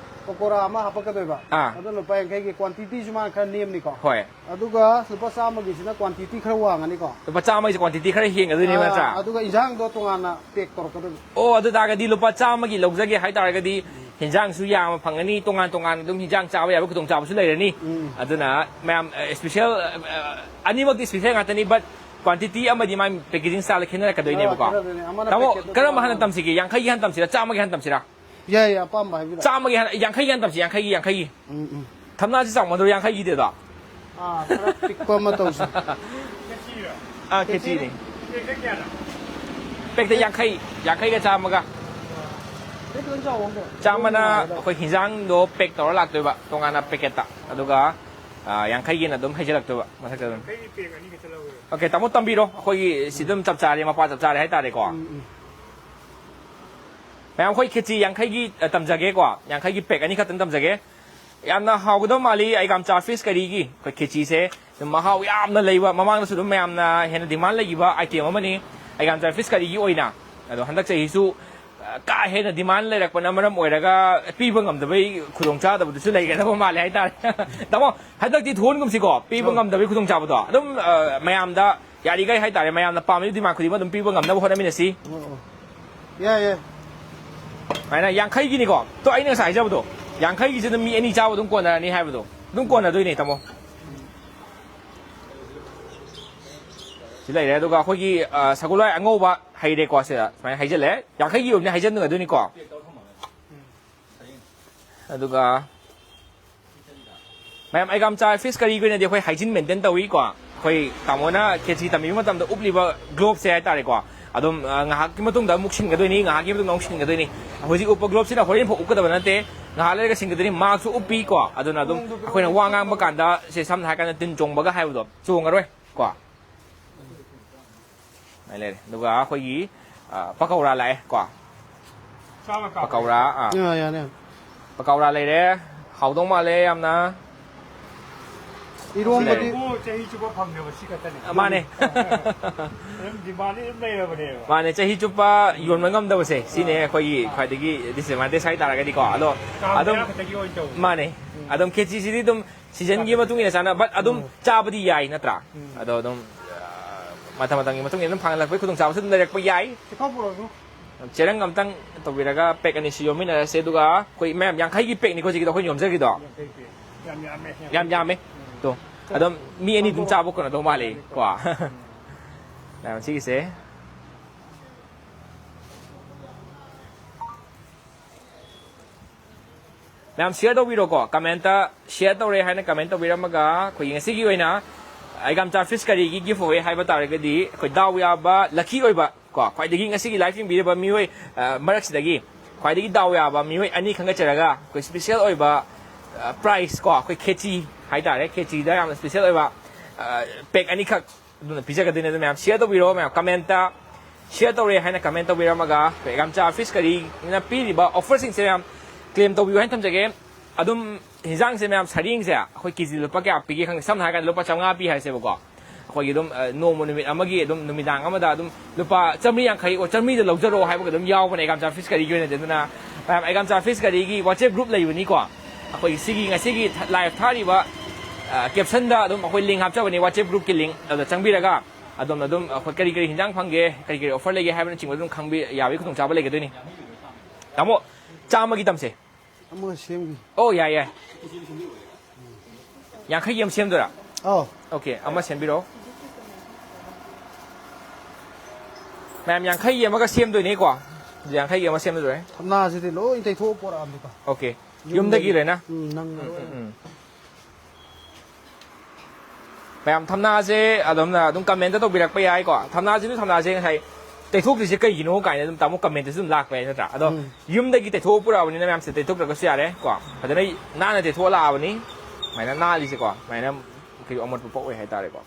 ꯄꯀꯣꯔꯥ ꯑꯃ ꯍꯥꯄꯛꯀꯗꯣꯏꯕ꯫ ꯑꯥ꯫ ꯑꯗꯣ ꯂꯨꯄꯥ ꯌꯥꯡꯈꯩꯒꯤ ꯀ꯭ꯋꯥꯟꯇꯤꯇꯤꯁꯨ ꯃꯥꯅ ꯈꯔ ꯅꯦꯝꯅꯤꯀꯣ꯫ ꯍꯣꯏ꯫ ꯑꯗꯨꯒ ꯂꯨꯄꯥ ꯆꯥꯝꯃꯒꯤꯁꯤꯅ ꯀ꯭ꯋꯥꯟꯇꯤꯇꯤ ꯈꯔ ꯋꯥꯡꯉꯅꯤꯀꯣ꯫ ꯂꯨꯄꯥ ꯆꯥꯝꯃꯒꯤꯁꯤ ꯀ꯭ꯋꯥꯟꯇꯤꯇꯤ ꯈꯔ ꯍꯦꯟꯒꯗꯣꯏꯅꯦꯕ, ꯑꯥ, ꯅꯠꯇ꯭ꯔꯥ? ꯑꯗꯨꯒ ꯏꯟꯁꯥꯡꯗꯣ ꯇꯣꯉꯥꯟꯅ ꯄꯦꯛ ꯇꯧꯔꯛꯀꯗꯣꯏꯕ꯫ ꯑꯣ, ꯑꯗꯨ ꯇꯥꯔꯒꯗꯤ ꯂꯨꯄꯥ ꯆꯥꯝꯃꯒꯤ ꯂꯧꯖꯒꯦ ꯍꯥꯏ ꯇꯥꯔꯒꯗꯤ ꯍꯤꯟꯖꯥꯡꯁꯨ ꯌꯥꯝꯅ ꯐꯪꯒꯅꯤ, ꯇꯣꯉꯥꯟ ꯇꯣꯉꯥꯟꯅ ꯑꯗꯨꯝ ꯍꯤꯟꯖꯥꯡ ꯆꯥꯕ ꯌꯥꯕ ꯈꯨꯗꯣꯡꯆꯥꯕꯁꯨ ꯂꯩꯔꯅꯤ꯫ ꯎꯝ꯫ ꯑꯗꯨꯅ ꯃꯌꯥꯝ, ꯑ, ꯁ꯭ꯄꯦꯁꯦꯜ, ꯑ, ꯑ, ꯑꯅꯤꯃꯛꯇꯤ ꯁ꯭ꯄꯦꯁꯦꯜ ꯉꯥꯛꯇꯅꯤ, but ꯀ꯭ꯋꯥꯟꯇꯤꯇꯤ ꯑꯃꯗꯤ ꯃꯥꯒꯤ ꯄꯦꯀꯦꯖꯤꯡ ꯁ꯭ꯇꯥꯏꯜꯗ ꯈꯦꯠꯅꯔꯛꯀꯗꯣꯏꯅꯦꯕꯀꯣ꯫ ꯑꯥ, ꯈꯦꯠꯅꯗꯣꯏꯅꯦ꯫ ꯑꯃꯅ ꯇꯥꯃꯣ, ꯄꯦꯀꯦꯠꯇ ꯀꯔꯝꯕ ꯍꯥꯟꯅ ꯇꯣꯉꯥꯟꯅ꯫ ꯇꯝꯁꯤꯒꯦ? ꯌꯥꯡꯈꯩꯒꯤ ꯍꯥꯟꯅ ꯇꯝꯁꯤꯔꯥ, ꯆꯥꯝꯃꯒꯤ ꯍꯥꯟꯅ ꯇꯝꯁꯤꯔꯥ? ꯌꯥꯏ, ꯌꯥꯏ, ꯑꯄꯥꯝꯕ ꯍꯥꯏꯕꯤꯔꯣ꯫ ꯆꯥꯝꯃꯒꯤ ꯍꯥꯟꯅ, ꯌꯥꯡꯈꯩꯒꯤ ꯍꯥꯟꯅ ꯇꯝꯁꯤ, ꯌꯥꯡꯈꯩꯒꯤ, ꯌꯥꯡꯈꯩꯒꯤ꯫ ꯎꯝ, ꯎꯝ꯫ ꯊꯝꯅꯥꯁꯤ ꯆꯥꯎꯃꯟꯗ꯭ꯔꯣ, ꯌꯥꯡꯈꯩꯒꯤꯗꯤ ꯑꯗꯣ? ꯑꯥ, ꯈꯔ ꯄꯤꯛꯄ ꯑꯃ ꯇꯧꯁꯦ꯫ ꯑꯥ, ꯈꯦꯆꯤꯅꯤ꯫ ꯄꯦꯛꯇ ꯌꯥꯡꯈꯩ, ꯌꯥꯡꯈꯩꯒ ꯆꯥꯝꯃꯒ꯫ ꯈꯤꯇꯪ ꯆꯥꯎꯕ ꯑꯝꯇ꯫ ꯆꯥꯝꯃꯅ ꯅꯨꯡꯉꯥꯏꯒꯗꯕ꯫ ꯑꯩꯈꯣꯏ ꯍꯤꯟꯖꯥꯡꯗꯣ ꯄꯦꯛ ꯇꯧꯔ ꯂꯥꯛꯇꯣꯏꯕ, ꯇꯣꯉꯥꯟꯅ ꯄꯦꯀꯦꯠꯇ꯫ ꯑꯗꯨꯒ, ꯑꯥ, ꯌꯥꯡꯈꯩꯒꯤꯅ ꯑꯗꯨꯝ ꯍꯩꯖꯤꯜꯂꯛꯇꯣꯏꯕ ꯃꯊꯛꯇ ꯑꯗꯨꯝ꯫ ꯑꯣꯀꯦ, ꯇꯥꯃꯣ ꯇꯝꯕꯤꯔꯣ, ꯑꯩꯈꯣꯏꯒꯤ ꯁꯤ ꯑꯗꯨꯝ ꯆꯞ ꯆꯥꯔꯦ, ꯃꯄꯥ ꯆꯞ ꯆꯥꯔꯦ ꯍꯥꯏꯇꯥꯔꯦꯀꯣ꯫ ꯎꯝ, ꯎꯝ꯫ ꯃꯌꯥꯝ, ꯑꯩꯈꯣꯏ ꯈꯦꯆꯤ ꯌꯥꯡꯈꯩꯒꯤ, ꯑ, ꯇꯝꯖꯒꯦꯀꯣ, ꯌꯥꯡꯈꯩꯒꯤ ꯄꯦꯛ ꯑꯅꯤꯈꯛꯇꯪ ꯇꯝꯖꯒꯦ꯫ ꯌꯥꯝꯅ ꯍꯥꯎꯒꯗꯕ ꯃꯥꯜꯂꯤ ꯑꯩꯒꯥꯝꯆꯥ ꯐꯤꯁ ꯀꯔꯤꯒꯤ ꯑꯩꯈꯣꯏ ꯈꯦꯆꯤꯁꯦ꯫ ꯑꯗꯨꯝ ꯃꯍꯥꯎ ꯌꯥꯝꯅ ꯂꯩꯕ, ꯃꯃꯥꯡꯗꯁꯨ ꯑꯗꯨꯝ ꯃꯌꯥꯝꯅ ꯍꯦꯟꯅ ꯗꯤꯃꯥꯟ ꯂꯩꯈꯤꯕ ꯑꯥꯏꯇꯦꯝ ꯑꯃꯅꯤ ꯑꯩꯒꯥꯝꯆꯥ ꯐꯤꯁ ꯀꯔꯤꯒꯤ ꯑꯣꯏꯅ꯫ ꯑꯗꯣ ꯍꯟꯗꯛ ꯆꯍꯤꯁꯨ, ꯑ, ꯀꯥ ꯍꯦꯟꯅ ꯗꯤꯃꯥꯟ ꯂꯩꯔꯛꯄꯅ ꯃꯔꯝ ꯑꯣꯏꯔꯒ ꯄꯤꯕ ꯉꯝꯗꯕꯒꯤ ꯈꯨꯗꯣꯡꯆꯥꯗꯕꯗꯨꯁꯨ ꯂꯩꯒꯗꯕ ꯃꯥꯜꯂꯦ ꯍꯥꯏꯇꯥꯔꯦ꯫ ꯇꯥꯃꯣ, ꯍꯟꯗꯛꯇꯤ ꯊꯣꯟꯒꯨꯝꯁꯤꯀꯣ, ꯄꯤꯕ ꯑꯧ꯫ ꯉꯝꯗꯕꯒꯤ ꯈꯨꯗꯣꯡꯆꯥꯕꯗꯣ꯫ ꯑꯗꯨꯝ, ꯑ, ꯃꯌꯥꯝꯗ ꯌꯥꯔꯤꯈꯩ ꯍꯥꯏꯇꯥꯔꯦ, ꯃꯌꯥꯝꯅ ꯄꯥꯝꯃꯤꯕ ꯗꯤꯃꯥꯟ ꯈꯨꯗꯤꯡꯃꯛ ꯑꯗꯨꯝ ꯄꯤꯕ ꯉꯝꯅꯕ ꯍꯣꯠꯅꯃꯤꯟꯅꯁꯤ꯫ ꯑꯣ, ꯑꯣ꯫ ꯌꯥꯏ, ꯌꯥꯏ꯫ ꯁꯨꯃꯥꯏꯅ ꯌꯥꯡꯈꯩꯒꯤꯅꯤꯀꯣ꯫ ꯇꯣ, ꯑꯩꯅ ꯉꯁꯥꯏ ꯍꯥꯏꯖꯕꯗꯣ, ꯌꯥꯡꯈꯩꯒꯤꯁꯤꯗ ꯃꯤ ꯑꯅꯤ ꯆꯥꯕ ꯑꯗꯨꯝ ꯀꯣꯟꯅꯔꯅꯤ ꯍꯥꯏꯕꯗꯣ, ꯑꯗꯨꯝ ꯀꯣꯟꯅꯗꯣꯏꯅꯦ, ꯇꯥꯃꯣ꯫ ꯁꯤ ꯂꯩꯔꯦ, ꯑꯗꯨꯒ ꯑꯩꯈꯣꯏꯒꯤ, ꯑ, ꯁꯒꯣꯜꯍꯋꯥꯏ ꯑꯉꯧꯕ ꯍꯩꯔꯦꯀꯣ, ꯁꯤꯗ ꯁꯨꯃꯥꯏꯅ ꯍꯩꯖꯜꯂꯦ꯫ ꯌꯥꯡꯈꯩꯒꯤ ꯑꯣꯏꯕꯅꯤ ꯍꯥꯏꯖꯟꯒꯗꯣꯏꯅꯤꯀꯣ꯫ ꯑꯗꯨꯒ ꯃꯌꯥꯝ, ꯑꯩꯒꯥꯝꯆꯥ ꯐꯤꯁ ꯀꯔꯤꯒꯤ ꯑꯣꯏꯅꯗꯤ ꯑꯩꯈꯣꯏ ꯍꯥꯏꯖꯤꯟ ꯃꯦꯟꯇꯦꯟ ꯇꯧꯏꯀꯣ꯫ ꯑꯩꯈꯣꯏ ꯇꯥꯃꯣꯅ ꯈꯦꯆꯤ ꯇꯝꯕꯤꯕ ꯃꯇꯝꯗ ꯎꯞꯂꯤꯕ ꯒ꯭ꯂꯣꯞꯁꯦ ꯍꯥꯏꯇꯥꯔꯦꯀꯣ, ꯑꯗꯨꯝ, ꯑ, ꯉꯥꯏꯍꯥꯛꯀꯤ ꯃꯇꯨꯡꯗ ꯑꯃꯨꯛ ꯁꯤꯟꯒꯗꯣꯏꯅꯤ, ꯉꯥꯏꯍꯥꯛꯀꯤ ꯃꯇꯨꯡꯗ ꯑꯃꯨꯛ ꯁꯤꯟꯒꯗꯣꯏꯅꯤ꯫ ꯍꯧꯖꯤꯛ ꯎꯞꯄ gloveꯁꯤꯅ ꯍꯣꯔꯦꯟ ꯐꯥꯎ ꯎꯞꯀꯗꯕ ꯅꯠꯇꯦ, ꯉꯥꯏꯍꯥꯛ ꯂꯩꯔꯒ ꯁꯤꯟꯒꯗꯣꯏꯅꯤ꯫ Maskꯁꯨ ꯎꯞꯄꯤ ꯀꯣ, ꯑꯗꯨꯅ ꯑꯗꯨꯝ ꯑꯩꯈꯣꯏꯅ ꯋꯥ ꯉꯥꯡꯕ ꯀꯥꯟꯗ, ꯁꯦ, ꯁꯝꯅ ꯍꯥꯏꯔ ꯀꯥꯟꯗ ꯇꯤꯟ ꯆꯣꯡꯕꯒ ꯍꯥꯏꯕꯗꯣ ꯆꯣꯡꯉꯔꯣꯏ ꯀꯣ꯫ ꯑꯗꯨꯃꯥꯏꯅ ꯂꯩꯔꯦ꯫ ꯑꯗꯨꯒ ꯑꯩꯈꯣꯏꯒꯤ, ꯑ, ꯄꯀꯧꯔꯥ ꯂꯥꯛꯑꯦ ꯀꯣ꯫ ꯆꯥꯕ ꯀꯥꯞꯄꯦ꯫ ꯄꯀꯧꯔꯥ, ꯑꯥ꯫ ꯑꯥ, ꯌꯥꯅꯤ, ꯌꯥꯅꯤ꯫ ꯄꯀꯧꯔꯥ ꯂꯩꯔꯦ꯫ ꯍꯥꯎꯗꯧ ꯃꯥꯜꯂꯦ ꯌꯥꯝꯅ꯫ ꯏꯔꯣꯝꯕꯗꯤ ꯂꯩꯔꯦ꯫ ꯆꯍꯤ ꯆꯨꯞꯄ ꯐꯪꯗꯕ ꯁꯤ ꯈꯛꯇꯅꯤ꯫ ꯃꯥꯅꯦ꯫ ꯑꯗꯨꯝ demand ꯑꯗꯨꯝ ꯂꯩꯔꯕꯅꯦꯕ꯫ ꯃꯥꯅꯦ, ꯆꯍꯤ ꯆꯨꯞꯄ ꯌꯣꯟꯕ ꯉꯝꯗꯕꯁꯦ, ꯁꯤꯅꯦ ꯑꯥ꯫ ꯑꯩꯈꯣꯏꯒꯤ ꯈ꯭ꯋꯥꯏꯗꯒꯤ disadvantage ꯍꯥꯏ ꯇꯥꯔꯒꯗꯤꯀꯣ꯫ ꯑꯗꯣ ꯀꯥꯡ ꯑꯗꯨꯝ, ꯃꯌꯥ ꯈꯛꯇꯒꯤ ꯑꯣꯏꯅ ꯇꯧꯕ꯫ ꯃꯥꯅꯦ꯫ ꯎꯝ꯫ ꯑꯗꯨꯝ ꯈꯦꯆꯤꯁꯤꯗꯤ ꯑꯗꯨꯝ seasonꯒꯤ ꯃꯇꯨꯡ ꯏꯟꯅ ꯆꯥꯅ, but ꯑꯗꯨꯝ ꯎꯝ꯫ ꯆꯥꯕꯗꯤ ꯌꯥꯏ ꯅꯠꯇ꯭ꯔꯥ? ꯎꯝ꯫ ꯑꯗꯣ ꯑꯗꯨꯝ, ꯑ, ꯃꯇꯝ ꯃꯇꯝꯒꯤ ꯃꯇꯨꯡ ꯏꯟꯅ ꯑꯗꯨꯝ ꯐꯪꯍꯜꯂꯛꯄꯒꯤ ꯈꯨꯗꯣꯡꯆꯥꯕꯁꯨ ꯑꯗꯨꯝ ꯂꯩꯔꯛꯄ ꯌꯥꯏ꯫ ꯆꯦꯔꯪ ꯑꯝꯇꯪ ꯇꯧꯕꯤꯔꯒ pack ꯑꯅꯤꯁꯤ ꯌꯣꯝꯃꯤꯟꯅꯔꯁꯦ, ꯑꯗꯨꯒ ꯑꯩꯈꯣꯏ ꯃꯌꯥꯝ ꯌꯥꯡꯈꯩꯒꯤ packꯅꯤꯀꯣ ꯍꯧꯖꯤꯛꯀꯤꯗꯣ ꯑꯩꯈꯣꯏꯅ ꯌꯣꯝꯖꯈꯤꯗꯣ꯫ ꯌꯥꯝ ꯌꯥꯝꯃꯦ꯫ ꯌꯥꯝ ꯌꯥꯝꯃꯦ꯫ ꯎꯝ꯫ ꯇꯣ, ꯑꯗꯨꯝ ꯃꯤ ꯑꯅꯤ ꯑꯗꯨꯝ ꯆꯥꯕ ꯀꯣꯟꯅꯗꯧ ꯃꯥꯜꯂꯦ ꯀꯣ꯫ ꯃꯌꯥꯝ ꯁꯤꯒꯤꯁꯦ꯫ ꯃꯌꯥꯝ share ꯇꯧꯕꯤꯔꯣꯀꯣ, commentꯇ share ꯇꯧꯔꯦ ꯍꯥꯏꯅ comment ꯇꯧꯕꯤꯔꯝꯃꯒ, ꯑꯩꯈꯣꯏꯒꯤ ꯉꯁꯤꯒꯤ ꯑꯣꯏꯅ ꯑꯩꯒꯥꯝꯆꯥ Fish Curryꯒꯤ giveaway ꯍꯥꯏꯕ ꯇꯥꯔꯒꯗꯤ, ꯑꯩꯈꯣꯏ ꯗꯥꯎ ꯌꯥꯕ lucky ꯑꯣꯏꯕ ꯀꯣ, ꯈ꯭ꯋꯥꯏꯗꯒꯤ ꯉꯁꯤꯒꯤ live ꯌꯦꯡꯕꯤꯔꯤꯕ ꯃꯤꯑꯣꯏ, ꯑ, ꯃꯔꯛꯁꯤꯗꯒꯤ ꯈ꯭ꯋꯥꯏꯗꯒꯤ ꯗꯥꯎ ꯌꯥꯕ ꯃꯤꯑꯣꯏ ꯑꯅꯤ ꯈꯟꯒꯠꯆꯔꯒ, ꯑꯩꯈꯣꯏ special ꯑꯣꯏꯕ, ꯑ, prize ꯀꯣ, ꯑꯩꯈꯣꯏ ꯈꯦꯆꯤ ꯍꯥꯏꯇꯥꯔꯦ, ꯈꯦꯆꯤꯗ ꯌꯥꯝꯅ special ꯑꯣꯏꯕ, ꯑ, pack ꯑꯅꯤꯈꯛ ꯑꯗꯨꯅ ꯄꯤꯖꯒꯗꯣꯏꯅꯦ꯫ ꯑꯗꯨ ꯃꯌꯥꯝ share ꯇꯧꯕꯤꯔꯣ, ꯃꯌꯥꯝ commentꯇ share ꯇꯧꯔꯦ ꯍꯥꯏꯅ comment ꯇꯧꯕꯤꯔꯝꯃꯒ, ꯑꯩꯈꯣꯏ ꯑꯦꯒꯥꯝꯆꯥ Fish Curryꯅ ꯄꯤꯔꯤꯕ offerꯁꯤꯡꯁꯦ ꯃꯌꯥꯝ claim ꯇꯧꯕꯤꯌꯨ ꯍꯥꯏꯅ ꯊꯝꯖꯒꯦ꯫ ꯑꯗꯨꯝ ꯍꯤꯟꯖꯥꯡꯁꯦ ꯃꯌꯥꯝ, ꯁꯔꯦꯡꯁꯦ ꯑꯩꯈꯣꯏ ꯀꯦꯖꯤꯗ ꯂꯨꯄꯥ ꯀꯌꯥ ꯄꯤꯒꯦ ꯈꯪꯗꯦ꯫ ꯁꯝꯅ ꯍꯥꯏꯔ ꯀꯥꯟꯗ ꯂꯨꯄꯥ ꯆꯥꯝꯃꯉꯥ ꯄꯤ ꯍꯥꯏꯁꯦꯕꯀꯣ꯫ ꯑꯩꯈꯣꯏꯒꯤ ꯑꯗꯨꯝ, ꯑ, ꯅꯣꯡꯃ ꯅꯨꯃꯤꯠ ꯑꯃꯒꯤ ꯑꯗꯨꯝ ꯅꯨꯃꯤꯗꯥꯡ ꯑꯃꯗ ꯑꯗꯨꯝ ꯂꯨꯄꯥ ꯆꯥꯝꯃꯔꯤ ꯌꯥꯡꯈꯩ ꯑꯣ ꯆꯥꯝꯃꯔꯤꯗ ꯂꯧꯖꯔꯣ ꯍꯥꯏꯕꯒ ꯑꯗꯨꯝ ꯌꯥꯎꯕꯅꯦ ꯑꯦꯒꯥꯝꯆꯥ Fish Curryꯒꯤ ꯑꯣꯏꯅꯗꯤ꯫ ꯑꯗꯨꯅ ꯃꯌꯥꯝ ꯑꯦꯒꯥꯝꯆꯥ Fish Curryꯒꯤ WhatsApp group ꯂꯩꯕꯅꯤꯀꯣ꯫ ꯑꯩꯈꯣꯏꯒꯤ ꯁꯤꯒꯤ ꯉꯁꯤꯒꯤ ꯊ-, live ꯊꯥꯔꯤꯕ, ꯑ, captionꯗ ꯑꯗꯨꯝ ꯑꯩꯈꯣꯏ link ꯍꯥꯞꯆꯕꯅꯦ, WhatsApp groupꯀꯤ link꯫ ꯑꯗꯨꯗ ꯆꯪꯕꯤꯔꯒ ꯑꯗꯣꯝꯅ ꯑꯗꯨꯝ ꯑꯩꯈꯣꯏ ꯀꯔꯤ ꯀꯔꯤ ꯍꯤꯟꯖꯥꯡ ꯐꯪꯒꯦ, ꯀꯔꯤ ꯀꯔꯤ offer ꯂꯩꯒꯦ ꯍꯥꯏꯕꯅꯆꯤꯡꯕꯗꯨ ꯑꯗꯨꯝ ꯈꯪꯕꯤ-, ꯌꯥꯕꯒꯤ ꯈꯨꯗꯣꯡꯆꯥꯕ ꯂꯩꯒꯗꯣꯏꯅꯤ꯫ ꯇꯥꯃꯣ, ꯆꯥꯝꯃꯒꯤ ꯇꯝꯁꯦ꯫ ꯑꯃꯒ ꯁꯦꯝꯒꯦ꯫ ꯑꯣ, ꯌꯥꯏ, ꯌꯥꯏ꯫ ꯌꯥꯡꯈꯩꯒꯤ ꯑꯃ ꯁꯦꯝꯗꯣꯏꯔꯥ? ꯑꯧ꯫ Okay, ꯑꯃ ꯁꯦꯝꯕꯤꯔꯛꯑꯣ꯫ ꯃꯌꯥꯝ, ꯌꯥꯡꯈꯩꯒꯤ ꯑꯃꯒ ꯁꯦꯝꯗꯣꯏꯅꯦꯀꯣ꯫ ꯌꯥꯡꯈꯩꯒꯤ ꯑꯃ ꯁꯦꯝꯗꯣꯏꯅꯦ꯫ ꯊꯝꯅꯥꯁꯤꯗꯤ ꯂꯣꯏ ꯇꯩꯊꯣꯛꯑ ꯄꯣꯔꯛꯑꯕꯅꯤꯀꯣ꯫ Okay꯫ ꯌꯨꯝꯗꯒꯤ ꯂꯣꯏꯅ? ꯎꯝ, ꯅꯪꯅ ꯎꯝ, ꯂꯣꯏꯅ꯫ ꯎꯝ, ꯎꯝ꯫ ꯃꯌꯥꯝ, ꯊꯝꯅꯥꯁꯦ ꯑꯗꯨꯝꯅ ꯑꯗꯨꯝ commentꯇ ꯇꯧꯕꯤꯔꯛꯄ ꯌꯥꯏꯀꯣ꯫ ꯊꯝꯅꯥꯁꯤꯁꯨ, ꯊꯝꯅꯥꯁꯦ ꯉꯁꯥꯏ ꯇꯩꯊꯣꯛꯇ꯭ꯔꯤꯁꯦ ꯀꯩꯒꯤꯅꯣ ꯀꯥꯏꯅ ꯑꯗꯨꯝ ꯇꯥꯃꯣ ꯀꯃꯦꯟꯇꯁꯨ ꯑꯗꯨꯝ ꯂꯥꯛꯄ ꯌꯥꯏ ꯅꯠꯇ꯭ꯔꯥ? ꯑꯗꯣ ꯎꯝ꯫ ꯌꯨꯝꯗꯒꯤ ꯇꯩꯊꯣꯛꯑ ꯄꯨꯔꯛꯑꯕꯅꯤꯅ ꯃꯌꯥꯝꯁꯦ ꯇꯩꯊꯣꯛꯇ꯭ꯔꯒꯁꯨ ꯌꯥꯔꯦ ꯀꯣ꯫ ꯐꯖꯅ ꯅꯥꯟꯅ ꯇꯩꯊꯣꯛꯑ ꯂꯥꯛꯑꯕꯅꯤ꯫ ꯁꯨꯃꯥꯏꯅ ꯅꯥꯜꯂꯤꯁꯦꯀꯣ꯫ ꯁꯨꯃꯥꯏꯅ ꯀꯩꯅꯣ ꯑꯃꯣꯠꯄ ꯄꯣꯛꯑꯣꯏ ꯍꯥꯏꯇꯥꯔꯦꯀꯣ꯫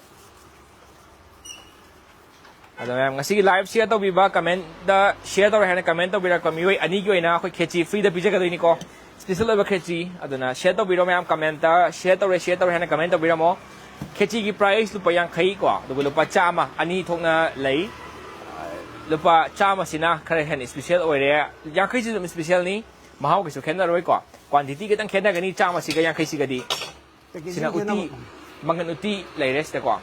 ꯑꯗꯣ ꯃꯌꯥꯝ ꯉꯁꯤꯒꯤ ꯂꯥꯏꯚ ꯁꯤꯌꯔ ꯇꯧꯕꯤꯕ, ꯀꯃꯦꯟꯗ ꯁꯤꯌꯔ ꯇꯧꯔꯦ ꯍꯥꯏꯅ ꯀꯃꯦꯟ ꯇꯧꯕꯤꯔꯛꯄ ꯃꯤꯑꯣꯏ ꯑꯅꯤꯒꯤ ꯑꯣꯏꯅ ꯑꯩꯈꯣꯏ ꯈꯦꯆꯤ ꯐ꯭ꯔꯤꯗ ꯄꯤꯖꯒꯗꯣꯏꯅꯤꯀꯣ꯫ ꯁ꯭ꯄꯦꯁꯦꯜ ꯑꯣꯏꯕ ꯈꯦꯆꯤ꯫ ꯑꯗꯨꯅ ꯁꯤꯌꯔ ꯇꯧꯕꯤꯔꯣ ꯃꯌꯥꯝ, ꯀꯃꯦꯟꯇ ꯁꯤꯌꯔ ꯇꯧꯔꯦ, ꯁꯤꯌꯔ ꯇꯧꯔꯦ ꯍꯥꯏꯅ ꯀꯃꯦꯟ ꯇꯧꯕꯤꯔꯝꯃꯣ꯫ ꯈꯦꯆꯤꯒꯤ ꯄ꯭ꯔꯥꯏꯁ ꯂꯨꯄꯥ ꯌꯥꯡꯈꯩ ꯀꯣ, ꯑꯗꯨꯒ ꯂꯨꯄꯥ ꯆꯥꯝꯃ ꯑꯅꯤ ꯊꯣꯛꯅ ꯂꯩ꯫ ꯂꯨꯄꯥ ꯆꯥꯝꯃꯁꯤꯅ ꯈꯔ ꯍꯦꯟꯅ ꯁ꯭ꯄꯦꯁꯦꯜ ꯑꯣꯏꯔꯦ, ꯌꯥꯡꯈꯩꯁꯤꯁꯨ ꯑꯗꯨꯝ ꯁ꯭ꯄꯦꯁꯦꯜꯅꯤ, ꯃꯍꯥꯎ ꯀꯩꯁꯨ ꯈꯦꯠꯅꯔꯣꯏꯀꯣ꯫ ꯀ꯭ꯋꯥꯟꯇꯤꯇꯤ ꯈꯤꯇꯪ ꯈꯦꯠꯅꯒꯅꯤ ꯆꯥꯝꯃꯁꯤꯒ ꯌꯥꯡꯈꯩꯁꯤꯒꯗꯤ꯫ ꯁꯤꯅ ꯄꯦꯀꯦꯖꯤꯡ ꯎꯇꯤ, ꯈꯦꯠꯅꯕ꯫ ꯃꯪꯒꯟ ꯎꯇꯤ ꯂꯩꯔꯦ ꯁꯤꯗꯀꯣ꯫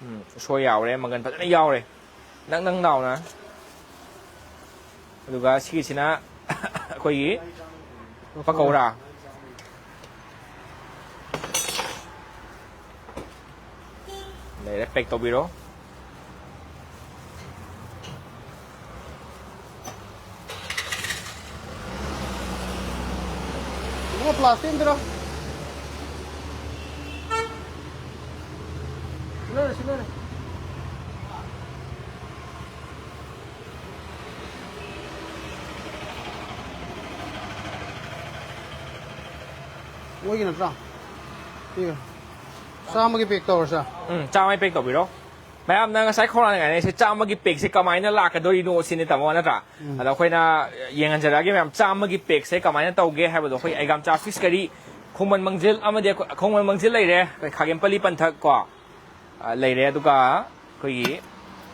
ꯎꯝ, ꯎꯁꯣꯏ ꯌꯥꯎꯔꯦ, ꯃꯪꯒꯟ ꯐꯖꯅ ꯌꯥꯎꯔꯦ, ꯅꯪ ꯅꯪ ꯂꯥꯎꯅ꯫ ꯑꯗꯨꯒ ꯁꯤꯒꯤꯁꯤꯅ ꯑꯩꯈꯣꯏꯒꯤ ꯄꯀꯧꯔꯥ꯫ ꯂꯩꯔꯦ, ꯄꯦꯛ ꯇꯧꯕꯤꯔꯣ꯫ ꯏꯕꯨꯡꯉꯣ, ꯄ꯭ꯂꯥꯁꯇꯤꯛ ꯑꯝꯇꯔꯣ꯫ ꯁꯤ ꯂꯩꯔꯦ, ꯁꯤ ꯂꯩꯔꯦ꯫ ꯃꯣꯏꯒꯤ ꯅꯠꯇ꯭ꯔꯥ? ꯄꯤꯌꯨ꯫ ꯆꯥꯝꯃꯒꯤ ꯄꯦꯛ ꯇꯧꯔꯁꯦ꯫ ꯎꯝ, ꯆꯥꯝꯃꯒꯤ ꯄꯦꯛ ꯇꯧꯕꯤꯔꯣ꯫ ꯃꯌꯥꯝꯅ ꯉꯁꯥꯏ ꯈꯧꯔꯥꯡꯅ ꯉꯥꯏꯅꯔꯤꯁꯦ ꯆꯥꯝꯃꯒꯤ ꯄꯦꯛꯁꯦ ꯀꯃꯥꯏꯅ ꯂꯥꯛꯀꯗꯣꯔꯤꯅꯣ ꯁꯤꯅꯤ, ꯇꯥꯃꯣ, ꯅꯠꯇ꯭ꯔꯥ? ꯎꯝ꯫ ꯑꯗꯣ ꯑꯩꯈꯣꯏꯅ ꯌꯦꯡꯍꯟꯖꯔꯛꯑꯒꯦ ꯃꯌꯥꯝ, ꯆꯥꯝꯃꯒꯤ ꯄꯦꯛꯁꯦ ꯀꯃꯥꯏꯅ ꯇꯧꯒꯦ ꯍꯥꯏꯕꯗꯣ꯫ ꯑꯩꯈꯣꯏ ꯑꯩꯒꯥꯝꯆꯥ ꯐꯤꯁ ꯀꯔꯤ, ꯈꯣꯡꯃꯟ ꯃꯪꯖꯤꯜ ꯑꯃꯗꯤ ꯑꯩꯈꯣꯏ ꯈꯣꯡꯃꯟ ꯃꯪꯖꯤꯜ ꯂꯩꯔꯦ, ꯑꯩꯈꯣꯏ ꯈꯥꯒꯦꯝꯄꯜꯂꯤ ꯄꯟꯊꯛ ꯀꯣ, ꯑ, ꯂꯩꯔꯦ꯫ ꯑꯗꯨꯒ ꯑꯩꯈꯣꯏꯒꯤ,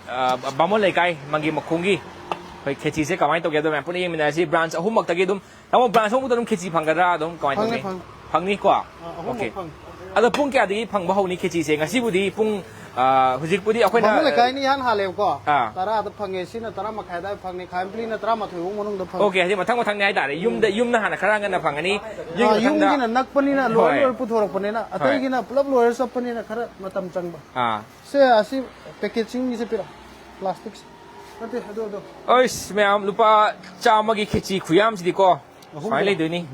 ꯑ, ꯕꯥꯃꯣꯟ ꯂꯩꯀꯥꯏ ꯃꯪꯒꯤ ꯃꯈꯣꯡꯒꯤ ꯑꯩꯈꯣꯏ ꯈꯦꯆꯤꯁꯦ ꯀꯃꯥꯏꯅ ꯇꯧꯒꯦ ꯑꯗꯣ ꯃꯌꯥꯝ ꯄꯨꯟꯅ ꯌꯦꯡꯃꯤꯟꯅꯔꯁꯤ꯫ ꯕ꯭ꯔꯥꯟꯁ ꯑꯍꯨꯝꯃꯛꯇꯒꯤ ꯑꯗꯨꯝ, ꯇꯥꯃꯣ, ꯕ꯭ꯔꯥꯟꯁ ꯑꯍꯨꯝꯃꯛꯇ ꯑꯗꯨꯝ ꯈꯦꯆꯤ ꯐꯪꯒꯗ꯭ꯔꯥ? ꯑꯗꯨꯝ ꯀꯃꯥꯏꯅ ꯐꯪꯅꯤ, ꯇꯧꯅꯤ? ꯐꯪꯅꯤ꯫ ꯐꯪꯅꯤꯀꯣ? ꯑ, ꯑꯍꯨꯝꯃꯛ ꯑꯣꯀꯦ꯫ ꯐꯪꯅꯤ꯫ ꯑꯗꯣ ꯄꯨꯡ ꯀꯌꯥꯗꯒꯤ ꯐꯪꯕ ꯍꯧꯅꯤ ꯈꯦꯆꯤꯁꯦ? ꯉꯁꯤꯕꯨꯗꯤ ꯄꯨꯡ, ꯑ, ꯍꯧꯖꯤꯛꯄꯨꯗꯤ ꯑꯩꯈꯣꯏꯅ, ꯕꯥꯃꯣꯟ ꯂꯩꯀꯥꯏꯅ ꯏꯍꯥꯟ ꯍꯥꯜꯂꯦꯕꯀꯣ꯫ ꯑꯥ꯫ ꯇꯔꯥꯗ ꯐꯪꯉꯦ, ꯁꯤꯅ ꯇꯔꯥ ꯃꯈꯥꯏ ꯑꯗꯥꯏ ꯐꯪꯉꯦ, ꯈꯥꯏꯝꯄ꯭ꯂꯤꯅ ꯇꯔꯥꯃꯥꯊꯣꯏ ꯐꯥꯎ ꯃꯅꯨꯡꯗ ꯐꯪꯉꯦ꯫ ꯑꯣꯀꯦ, ꯍꯥꯏꯗꯤ ꯃꯊꯪ ꯃꯊꯪꯅꯤ ꯍꯥꯏꯇꯥꯔꯦ꯫ ꯌꯨꯝꯗ, ꯌꯨꯝꯅ ꯍꯥꯟꯅ ꯈꯔ ꯉꯟꯅ ꯐꯪꯒꯅꯤ꯫ ꯌꯨꯝꯒꯤ ꯑꯥ, ꯃꯊꯪꯗ ꯌꯨꯝꯒꯤꯅ ꯅꯛꯄꯅꯤꯅ ꯂꯣꯏ ꯍꯣꯏ꯫ ꯂꯣꯏ ꯄꯨꯊꯣꯔꯛꯄꯅꯤꯅ, ꯍꯣꯏ꯫ ꯑꯇꯩꯒꯤꯅ ꯄꯨꯂꯞ ꯂꯣꯏꯔ ꯆꯠꯄꯅꯤꯅ ꯈꯔ ꯃꯇꯝ ꯆꯪꯕ꯫ ꯑꯥ꯫ ꯁꯦ, ꯑꯁꯤ ꯄꯦꯀꯦꯖꯤꯡꯒꯤꯁꯦ ꯄꯤꯔꯛꯑꯣ, ꯄ꯭ꯂꯥꯁꯇꯤꯛꯁꯦ꯫ ꯅꯠꯇꯦ, ꯑꯗꯨ, ꯑꯗꯨ꯫ ꯑꯩꯁ, ꯃꯌꯥꯝ, ꯂꯨꯄꯥ ꯆꯥꯝꯃꯒꯤ ꯈꯦꯆꯤ ꯈꯨꯌꯥꯝꯁꯤꯗꯤꯀꯣ꯫ ꯑꯍꯨꯝ ꯁꯨꯃꯥꯏꯅ ꯄꯤꯔꯛꯑꯣ꯫ ꯂꯩꯗꯣꯏꯅꯤ꯫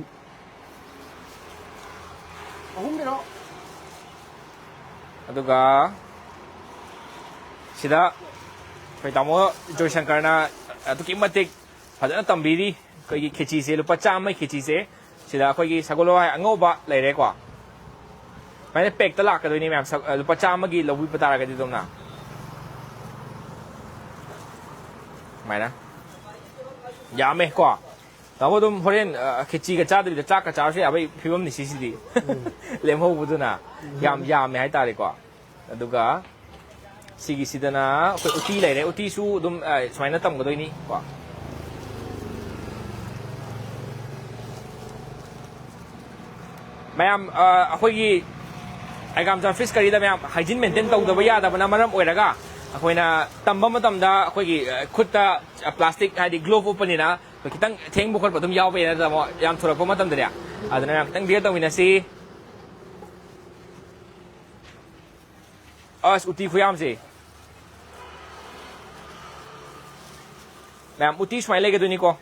ꯑꯍꯨꯝ ꯄꯤꯔꯛꯑꯣ꯫ ꯑꯗꯨꯒ ꯁꯤꯗ ꯑꯩꯈꯣꯏ ꯇꯥꯃꯣ ꯖꯣꯏꯁꯪꯀꯔꯅ ꯑꯗꯨꯛꯀꯤ ꯃꯇꯤꯛ ꯐꯖꯅ ꯇꯝꯕꯤꯔꯤ꯫ ꯑꯩꯈꯣꯏꯒꯤ ꯈꯦꯆꯤꯁꯦ, ꯂꯨꯄꯥ ꯆꯥꯝꯃꯒꯤ ꯈꯦꯆꯤꯁꯦ, ꯁꯤꯗ ꯑꯩꯈꯣꯏꯒꯤ ꯁꯒꯣꯜ ꯍꯋꯥꯏ ꯑꯉꯧꯕ ꯂꯩꯔꯦꯀꯣ, ꯁꯨꯃꯥꯏꯅ ꯄꯦꯛꯇ ꯂꯥꯛꯀꯗꯣꯏꯅꯤ ꯃꯌꯥꯝ꯫ ꯁ-, ꯂꯨꯄꯥ ꯆꯥꯝꯃꯒꯤ ꯂꯧꯕꯤꯕ ꯇꯥꯔꯒꯗꯤ ꯑꯗꯨꯝꯅ ꯁꯨꯃꯥꯏꯅ ꯌꯥꯝꯃꯦ ꯀꯣ꯫ ꯇꯥꯃꯣ ꯑꯗꯨꯝ ꯍꯣꯔꯦꯟ, ꯑ, ꯈꯦꯆꯤꯒ ꯆꯥꯗꯕꯤꯗ ꯆꯥꯛꯀ ꯆꯥꯔꯁꯨ ꯌꯥꯕꯒꯤ ꯐꯤꯕꯝꯅꯤ ꯁꯤꯁꯤꯗꯤ꯫ ꯎꯝ꯫ ꯂꯦꯝꯍꯧꯕꯗꯨꯅ ꯌꯥꯝ ꯌꯥꯝꯃꯦ ꯍꯥꯏꯇꯥꯔꯦꯀꯣ꯫ ꯑꯗꯨꯒ ꯁꯤꯒꯤꯁꯤꯗꯅ ꯑꯩꯈꯣꯏ ꯎꯇꯤ ꯂꯩꯔꯦ, ꯎꯇꯤꯁꯨ ꯑꯗꯨꯝ, ꯑ, ꯁꯨꯃꯥꯏꯅ ꯇꯝꯒꯗꯣꯏꯅꯤ ꯀꯣ꯫ ꯃꯌꯥꯝ, ꯑ, ꯑꯩꯈꯣꯏꯒꯤ ꯑꯩꯒꯥꯝꯆꯥ ꯐꯤꯁ ꯀꯔꯤꯗ ꯃꯌꯥꯝ ꯍꯥꯏꯖꯤꯟ ꯃꯦꯟꯇꯦꯟ ꯇꯧꯗꯕ ꯌꯥꯗꯕꯅ ꯃꯔꯝ ꯑꯣꯏꯔꯒ ꯑꯩꯈꯣꯏꯅ ꯇꯝꯕ ꯃꯇꯝꯗ ꯑꯩꯈꯣꯏꯒꯤ, ꯑ, ꯈꯨꯠꯇ, ꯑ, ꯄ꯭ꯂꯥꯁꯇꯤꯛ ꯍꯥꯏꯗꯤ ꯒ꯭ꯂꯣꯞ ꯎꯞꯄꯅꯤꯅ ꯑꯩꯈꯣꯏ ꯈꯤꯇꯪ ꯊꯦꯡꯕ ꯈꯣꯠꯄ ꯑꯗꯨꯝ ꯌꯥꯎꯕ ꯌꯥꯏ ꯅꯠꯇ꯭ꯔꯥ ꯇꯥꯃꯣ? ꯌꯥꯝ ꯊꯨꯔꯛꯄ ꯃꯇꯝꯗꯅꯦ꯫ ꯑꯗꯨꯅ ꯃꯌꯥꯝ ꯈꯤꯇꯪ bear ꯇꯧꯃꯤꯟꯅꯁꯤ꯫ ꯑꯁ, ꯎꯇꯤ ꯈꯨꯌꯥꯝꯁꯦ꯫ ꯃꯌꯥꯝ, ꯎꯇꯤ ꯁꯨꯃꯥꯏꯅ ꯂꯩꯒꯗꯣꯏꯅꯤꯀꯣ꯫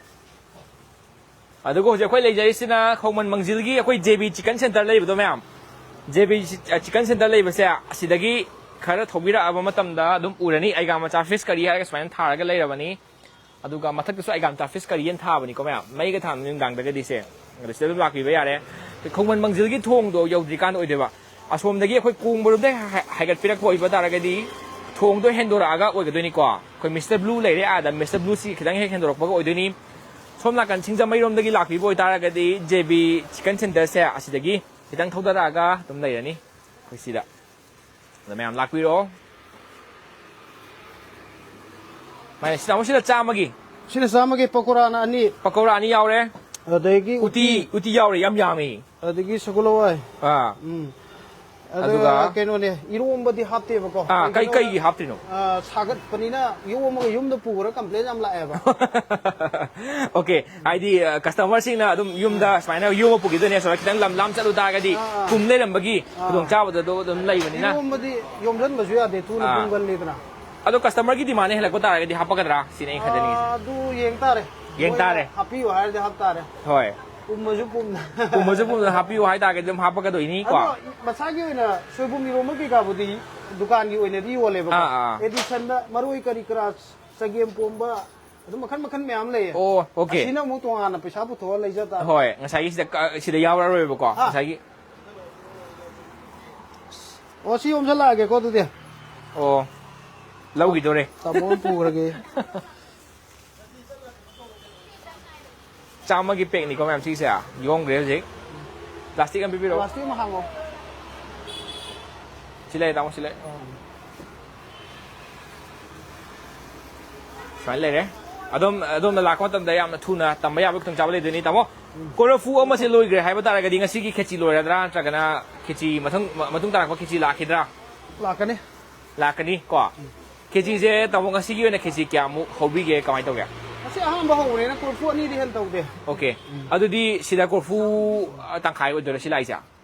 ꯑꯗꯨꯒ ꯍꯧꯖꯤꯛ ꯑꯩꯈꯣꯏ ꯂꯩꯖꯔꯤꯁꯤꯅ ꯈꯣꯡꯃꯟ ꯃꯪꯖꯤꯜꯒꯤ ꯑꯩꯈꯣꯏ JB Chicken Center ꯂꯩꯕꯗꯣ ꯃꯌꯥꯝ꯫ JB Chi-, Chicken Center ꯂꯩꯕꯁꯦ ꯑꯁꯤꯗꯒꯤ ꯈꯔ ꯊꯧꯕꯤꯔꯛꯑꯕ ꯃꯇꯝꯗ ꯑꯗꯨꯝ ꯎꯔꯅꯤ, ꯑꯩꯒꯥꯝꯆꯥ ꯐꯤꯁ ꯀꯔꯤ ꯍꯥꯏꯔꯒ ꯁꯨꯃꯥꯏꯅ ꯊꯥꯔꯒ ꯂꯩꯔꯕꯅꯤ꯫ ꯑꯗꯨꯒ ꯃꯊꯛꯇꯁꯨ ꯑꯩꯒꯥꯝꯆꯥ ꯐꯤꯁ ꯀꯔꯤ ꯍꯥꯏꯅ ꯊꯥꯕꯅꯤꯀꯣ ꯃꯌꯥꯝ꯫ ꯃꯩꯒ ꯊꯥꯟꯕ ꯅꯨꯡꯗꯥꯡꯗꯒꯗꯤ ꯁꯦ꯫ ꯑꯗꯣ ꯁꯤꯗ ꯑꯗꯨꯝ ꯂꯥꯛꯄꯤꯕ ꯌꯥꯔꯦ꯫ ꯑꯩꯈꯣꯏ ꯈꯣꯡꯃꯟ ꯃꯪꯖꯤꯜꯒꯤ ꯊꯣꯡꯗꯣ ꯌꯧꯗ꯭ꯔꯤꯀꯥꯟꯗ ꯑꯣꯏꯗꯣꯏꯕ꯫ ꯑꯁꯣꯝꯗꯒꯤ ꯑꯩꯈꯣꯏ ꯀꯣꯡꯕꯔꯣꯝꯗꯒꯤ ꯍꯥꯏ-, ꯍꯥꯏꯒꯠꯄꯤꯔꯛꯄ ꯑꯣꯏꯕ ꯇꯥꯔꯒꯗꯤ ꯊꯣꯡꯗꯣ ꯍꯦꯟꯗꯣꯔꯛꯑꯒ ꯑꯣꯏꯒꯗꯣꯏꯅꯤꯀꯣ꯫ ꯑꯩꯈꯣꯏ Mister Blue ꯂꯩꯔꯦ ꯑꯥꯗ, Mister Blue ꯁꯤ ꯈꯤꯇꯪ ꯍꯦꯛ ꯍꯦꯟꯗꯣꯔꯛꯄꯒ ꯑꯣꯏꯗꯣꯏꯅꯤ꯫ ꯁꯣꯝ ꯅꯥꯀꯟ ꯁꯤꯡꯖꯃꯩꯔꯣꯝꯗꯒꯤ ꯂꯥꯛꯄꯤꯕ ꯑꯣꯏꯇꯥꯔꯒꯗꯤ JB Chicken Center ꯁꯦ ꯑꯁꯤꯗꯒꯤ ꯈꯤꯇꯪ ꯊꯧꯗꯔꯛꯑꯒ ꯑꯗꯨꯝ ꯂꯩꯔꯅꯤ꯫ ꯑꯩꯈꯣꯏ ꯁꯤꯗ꯫ ꯑꯗ ꯃꯌꯥꯝ ꯂꯥꯛꯄꯤꯔꯣ꯫ ꯃꯥꯅꯦ, ꯁꯤ ꯇꯥꯃꯣ, ꯁꯤꯗ ꯆꯥꯝꯃꯒꯤ꯫ ꯁꯤꯅ ꯆꯥꯝꯃꯒꯤ ꯄꯀꯣꯔꯥꯅ ꯑꯅꯤ꯫ ꯄꯀꯧꯔꯥ ꯑꯅꯤ ꯌꯥꯎꯔꯦ꯫ ꯑꯗꯒꯤ ꯎꯇꯤ, ꯎꯇꯤ꯫ ꯎꯇꯤ ꯌꯥꯎꯔꯦ, ꯌꯥꯝ ꯌꯥꯝꯃꯤ꯫ ꯑꯗꯒꯤ ꯁꯒꯣꯜ ꯍꯋꯥꯏ꯫ ꯑꯥ꯫ ꯎꯝ꯫ ꯑꯗꯨꯒ ꯑꯗꯨꯒ ꯀꯩꯅꯣꯅꯦ, ꯏꯔꯣꯝꯕꯗꯤ ꯍꯥꯞꯇꯦꯕꯀꯣ꯫ ꯑꯥ, ꯀꯩ-, ꯀꯩꯒꯤꯅꯣ ꯀꯩꯒꯤ ꯍꯥꯞꯇ꯭ꯔꯤꯅꯣ? ꯑꯥ, ꯁꯥꯒꯠꯄꯅꯤꯅ ꯌꯣꯝꯃꯒ ꯌꯨꯝꯗ ꯄꯨꯈ꯭ꯔ complain ꯌꯥꯝ ꯂꯥꯛꯑꯦꯕ꯫ OK, ꯍꯥꯏꯗꯤ, ꯑ, customer ꯁꯤꯡꯅ ꯑꯗꯨꯝ ꯌꯨꯝꯗ ꯁꯨꯃꯥꯏꯅ ꯌꯣꯝꯃ ꯄꯨꯈꯤꯗꯣꯏꯅꯦ, ꯁꯨꯃꯥꯏꯅ ꯈꯤꯇꯪ ꯂꯝ ꯂꯥꯞꯅ ꯆꯠꯂꯨ ꯇꯥꯔꯒꯗꯤ ꯑꯥ, ꯑꯥ꯫ ꯄꯨꯝ ꯂꯩꯔꯝꯕꯒꯤ ꯑꯥ꯫ ꯈꯨꯗꯣꯡꯆꯥꯕꯗꯣ ꯑꯗꯨꯝ ꯂꯩꯕꯅꯤꯅ꯫ ꯌꯣꯝꯕꯗꯤ ꯌꯣꯝꯁꯤꯟꯕꯁꯨ ꯌꯥꯗꯦ, ꯊꯨꯅ ꯑꯥ꯫ ꯄꯨꯝꯒꯜꯂꯤꯗꯅ꯫ ꯑꯗꯣ customer ꯒꯤ demand ꯍꯦꯜꯂꯛꯄ ꯇꯥꯔꯒꯗꯤ ꯍꯥꯞꯄꯛꯀꯗ꯭ꯔꯥ ꯁꯤꯅꯦ ꯑꯩꯅ ꯈꯟꯖꯅꯤꯡꯉꯤꯁꯦ꯫ ꯑꯥ, ꯑꯗꯨ ꯌꯦꯡ ꯇꯥꯔꯦ꯫ ꯌꯦꯡ ꯃꯣꯏꯅ ꯇꯥꯔꯦ꯫ ꯍꯥꯞꯄꯤꯌꯨ ꯍꯥꯏꯔꯗꯤ ꯍꯥꯞ ꯇꯥꯔꯦ꯫ ꯍꯣꯏ꯫ ꯄꯨꯝꯃꯁꯨ ꯄꯨꯝꯅ꯫ ꯄꯨꯝꯃꯁꯨ ꯄꯨꯝꯅ ꯍꯥꯞꯄꯤꯌꯨ ꯍꯥꯏꯇꯥꯔꯒꯗꯤ ꯑꯗꯨꯝ ꯍꯥꯞꯄꯛꯀꯗꯣꯏꯅꯤꯀꯣ꯫ ꯑꯗꯣ ꯃꯁꯥꯒꯤ ꯑꯣꯏꯅ ꯁꯣꯏꯕꯨꯝ ꯏꯔꯣꯝꯕ ꯀꯩꯀꯥꯕꯨꯗꯤ ꯗꯨꯀꯥꯟꯒꯤ ꯑꯣꯏꯅꯗꯤ ꯌꯣꯜꯂꯦꯕꯀꯣ꯫ ꯑꯥ, ꯑꯥ꯫ ꯑꯦꯗꯤꯁꯟꯗ ꯃꯔꯣꯏ ꯀꯔꯤ ꯀꯔꯥ, ꯆꯒꯦꯝ ꯄꯣꯝꯕ, ꯑꯗꯨꯝ ꯃꯈꯟ ꯃꯈꯟ ꯃꯌꯥꯝ ꯂꯩꯌꯦ꯫ ꯑꯣ, okay꯫ ꯑꯁꯤꯅ ꯑꯃꯨꯛ ꯇꯣꯉꯥꯟꯅ ꯄꯩꯁꯥ ꯄꯨꯊꯣꯛꯑ ꯂꯩꯖ ꯇꯥꯔꯦ꯫ ꯍꯣꯏ, ꯉꯁꯥꯏꯒꯤ ꯁꯤꯗ ꯀ-, ꯁꯤꯗ ꯌꯥꯎꯔꯔꯣꯏꯕꯀꯣ꯫ ꯑꯥ꯫ ꯉꯁꯥꯏꯒꯤ ꯑꯣ, ꯁꯤ ꯌꯣꯝꯁꯜꯂꯛꯑꯒꯦꯀꯣ ꯑꯗꯨꯗꯤ꯫ ꯑꯣ, ꯂꯧꯈꯤꯗꯣꯔꯦ꯫ ꯇꯥꯃꯣ ꯑꯃ ꯄꯨꯈ꯭ꯔꯒꯦ꯫ ꯆꯥꯝꯃꯒꯤ ꯄꯦꯛꯅꯤꯀꯣ ꯃꯌꯥꯝ ꯁꯤꯁꯦ꯫ ꯌꯣꯝꯈ꯭ꯔꯦ ꯍꯧꯖꯤꯛ꯫ ꯄ꯭ꯂꯥꯁꯇꯤꯛ ꯑꯃ ꯄꯤꯕꯤꯔꯛꯑꯣ꯫ ꯄ꯭ꯂꯥꯁꯇꯤꯛ ꯑꯃ ꯍꯥꯡꯉꯣ꯫ ꯁꯤ ꯂꯩꯔꯦ, ꯇꯥꯃꯣ, ꯁꯤ ꯂꯩꯔꯦ꯫ ꯁꯨꯃꯥꯏꯅ ꯂꯩꯔꯦ꯫ ꯑꯗꯣꯝ, ꯑꯗꯣꯝꯅ ꯂꯥꯛꯄ ꯃꯇꯝꯗ ꯌꯥꯝꯅ ꯊꯨꯅ ꯇꯝꯕ ꯌꯥꯕ ꯈꯨꯗꯣꯡꯆꯥꯕ ꯂꯩꯗꯣꯏꯅꯤ, ꯇꯥꯃꯣ꯫ ꯀꯣꯔꯐꯨ ꯑꯃꯁꯦ ꯂꯣꯏꯈ꯭ꯔꯦ ꯍꯥꯏꯕ ꯇꯥꯔꯒꯗꯤ ꯉꯁꯤꯒꯤ ꯈꯦꯆꯤ ꯂꯣꯏꯔꯗ꯭ꯔꯥ, ꯅꯠꯇ꯭ꯔꯒꯅ ꯈꯦꯆꯤ ꯃꯊꯪ, ꯃꯇꯨꯡ ꯇꯥꯔꯛꯄ ꯈꯦꯆꯤ ꯂꯥꯛꯈꯤꯗ꯭ꯔꯥ? ꯂꯥꯛꯀꯅꯤ꯫ ꯂꯥꯛꯀꯅꯤ ꯀꯣ꯫ ꯈꯦꯆꯤꯁꯦ, ꯇꯥꯃꯣ, ꯉꯁꯤꯒꯤ ꯑꯣꯏꯅ ꯈꯦꯆꯤ ꯀꯌꯥꯃꯨꯛ ꯍꯧꯕꯤꯒꯦ, ꯀꯃꯥꯏꯅ ꯇꯧꯒꯦ? ꯉꯁꯤ ꯑꯍꯥꯟꯕ ꯍꯧꯕꯅꯤꯅ ꯀꯣꯔꯐꯨ ꯑꯅꯤꯗꯤ ꯍꯦꯟꯅ ꯇꯧꯗꯦ꯫ Okay꯫ ꯑꯗꯨꯗꯤ ꯁꯤꯗ ꯀꯣꯔꯐꯨ, ꯑ, ꯇꯪꯈꯥꯏ ꯑꯣꯏꯗꯣꯏꯔꯥ ꯁꯤ ꯂꯥꯛꯏꯁꯦ?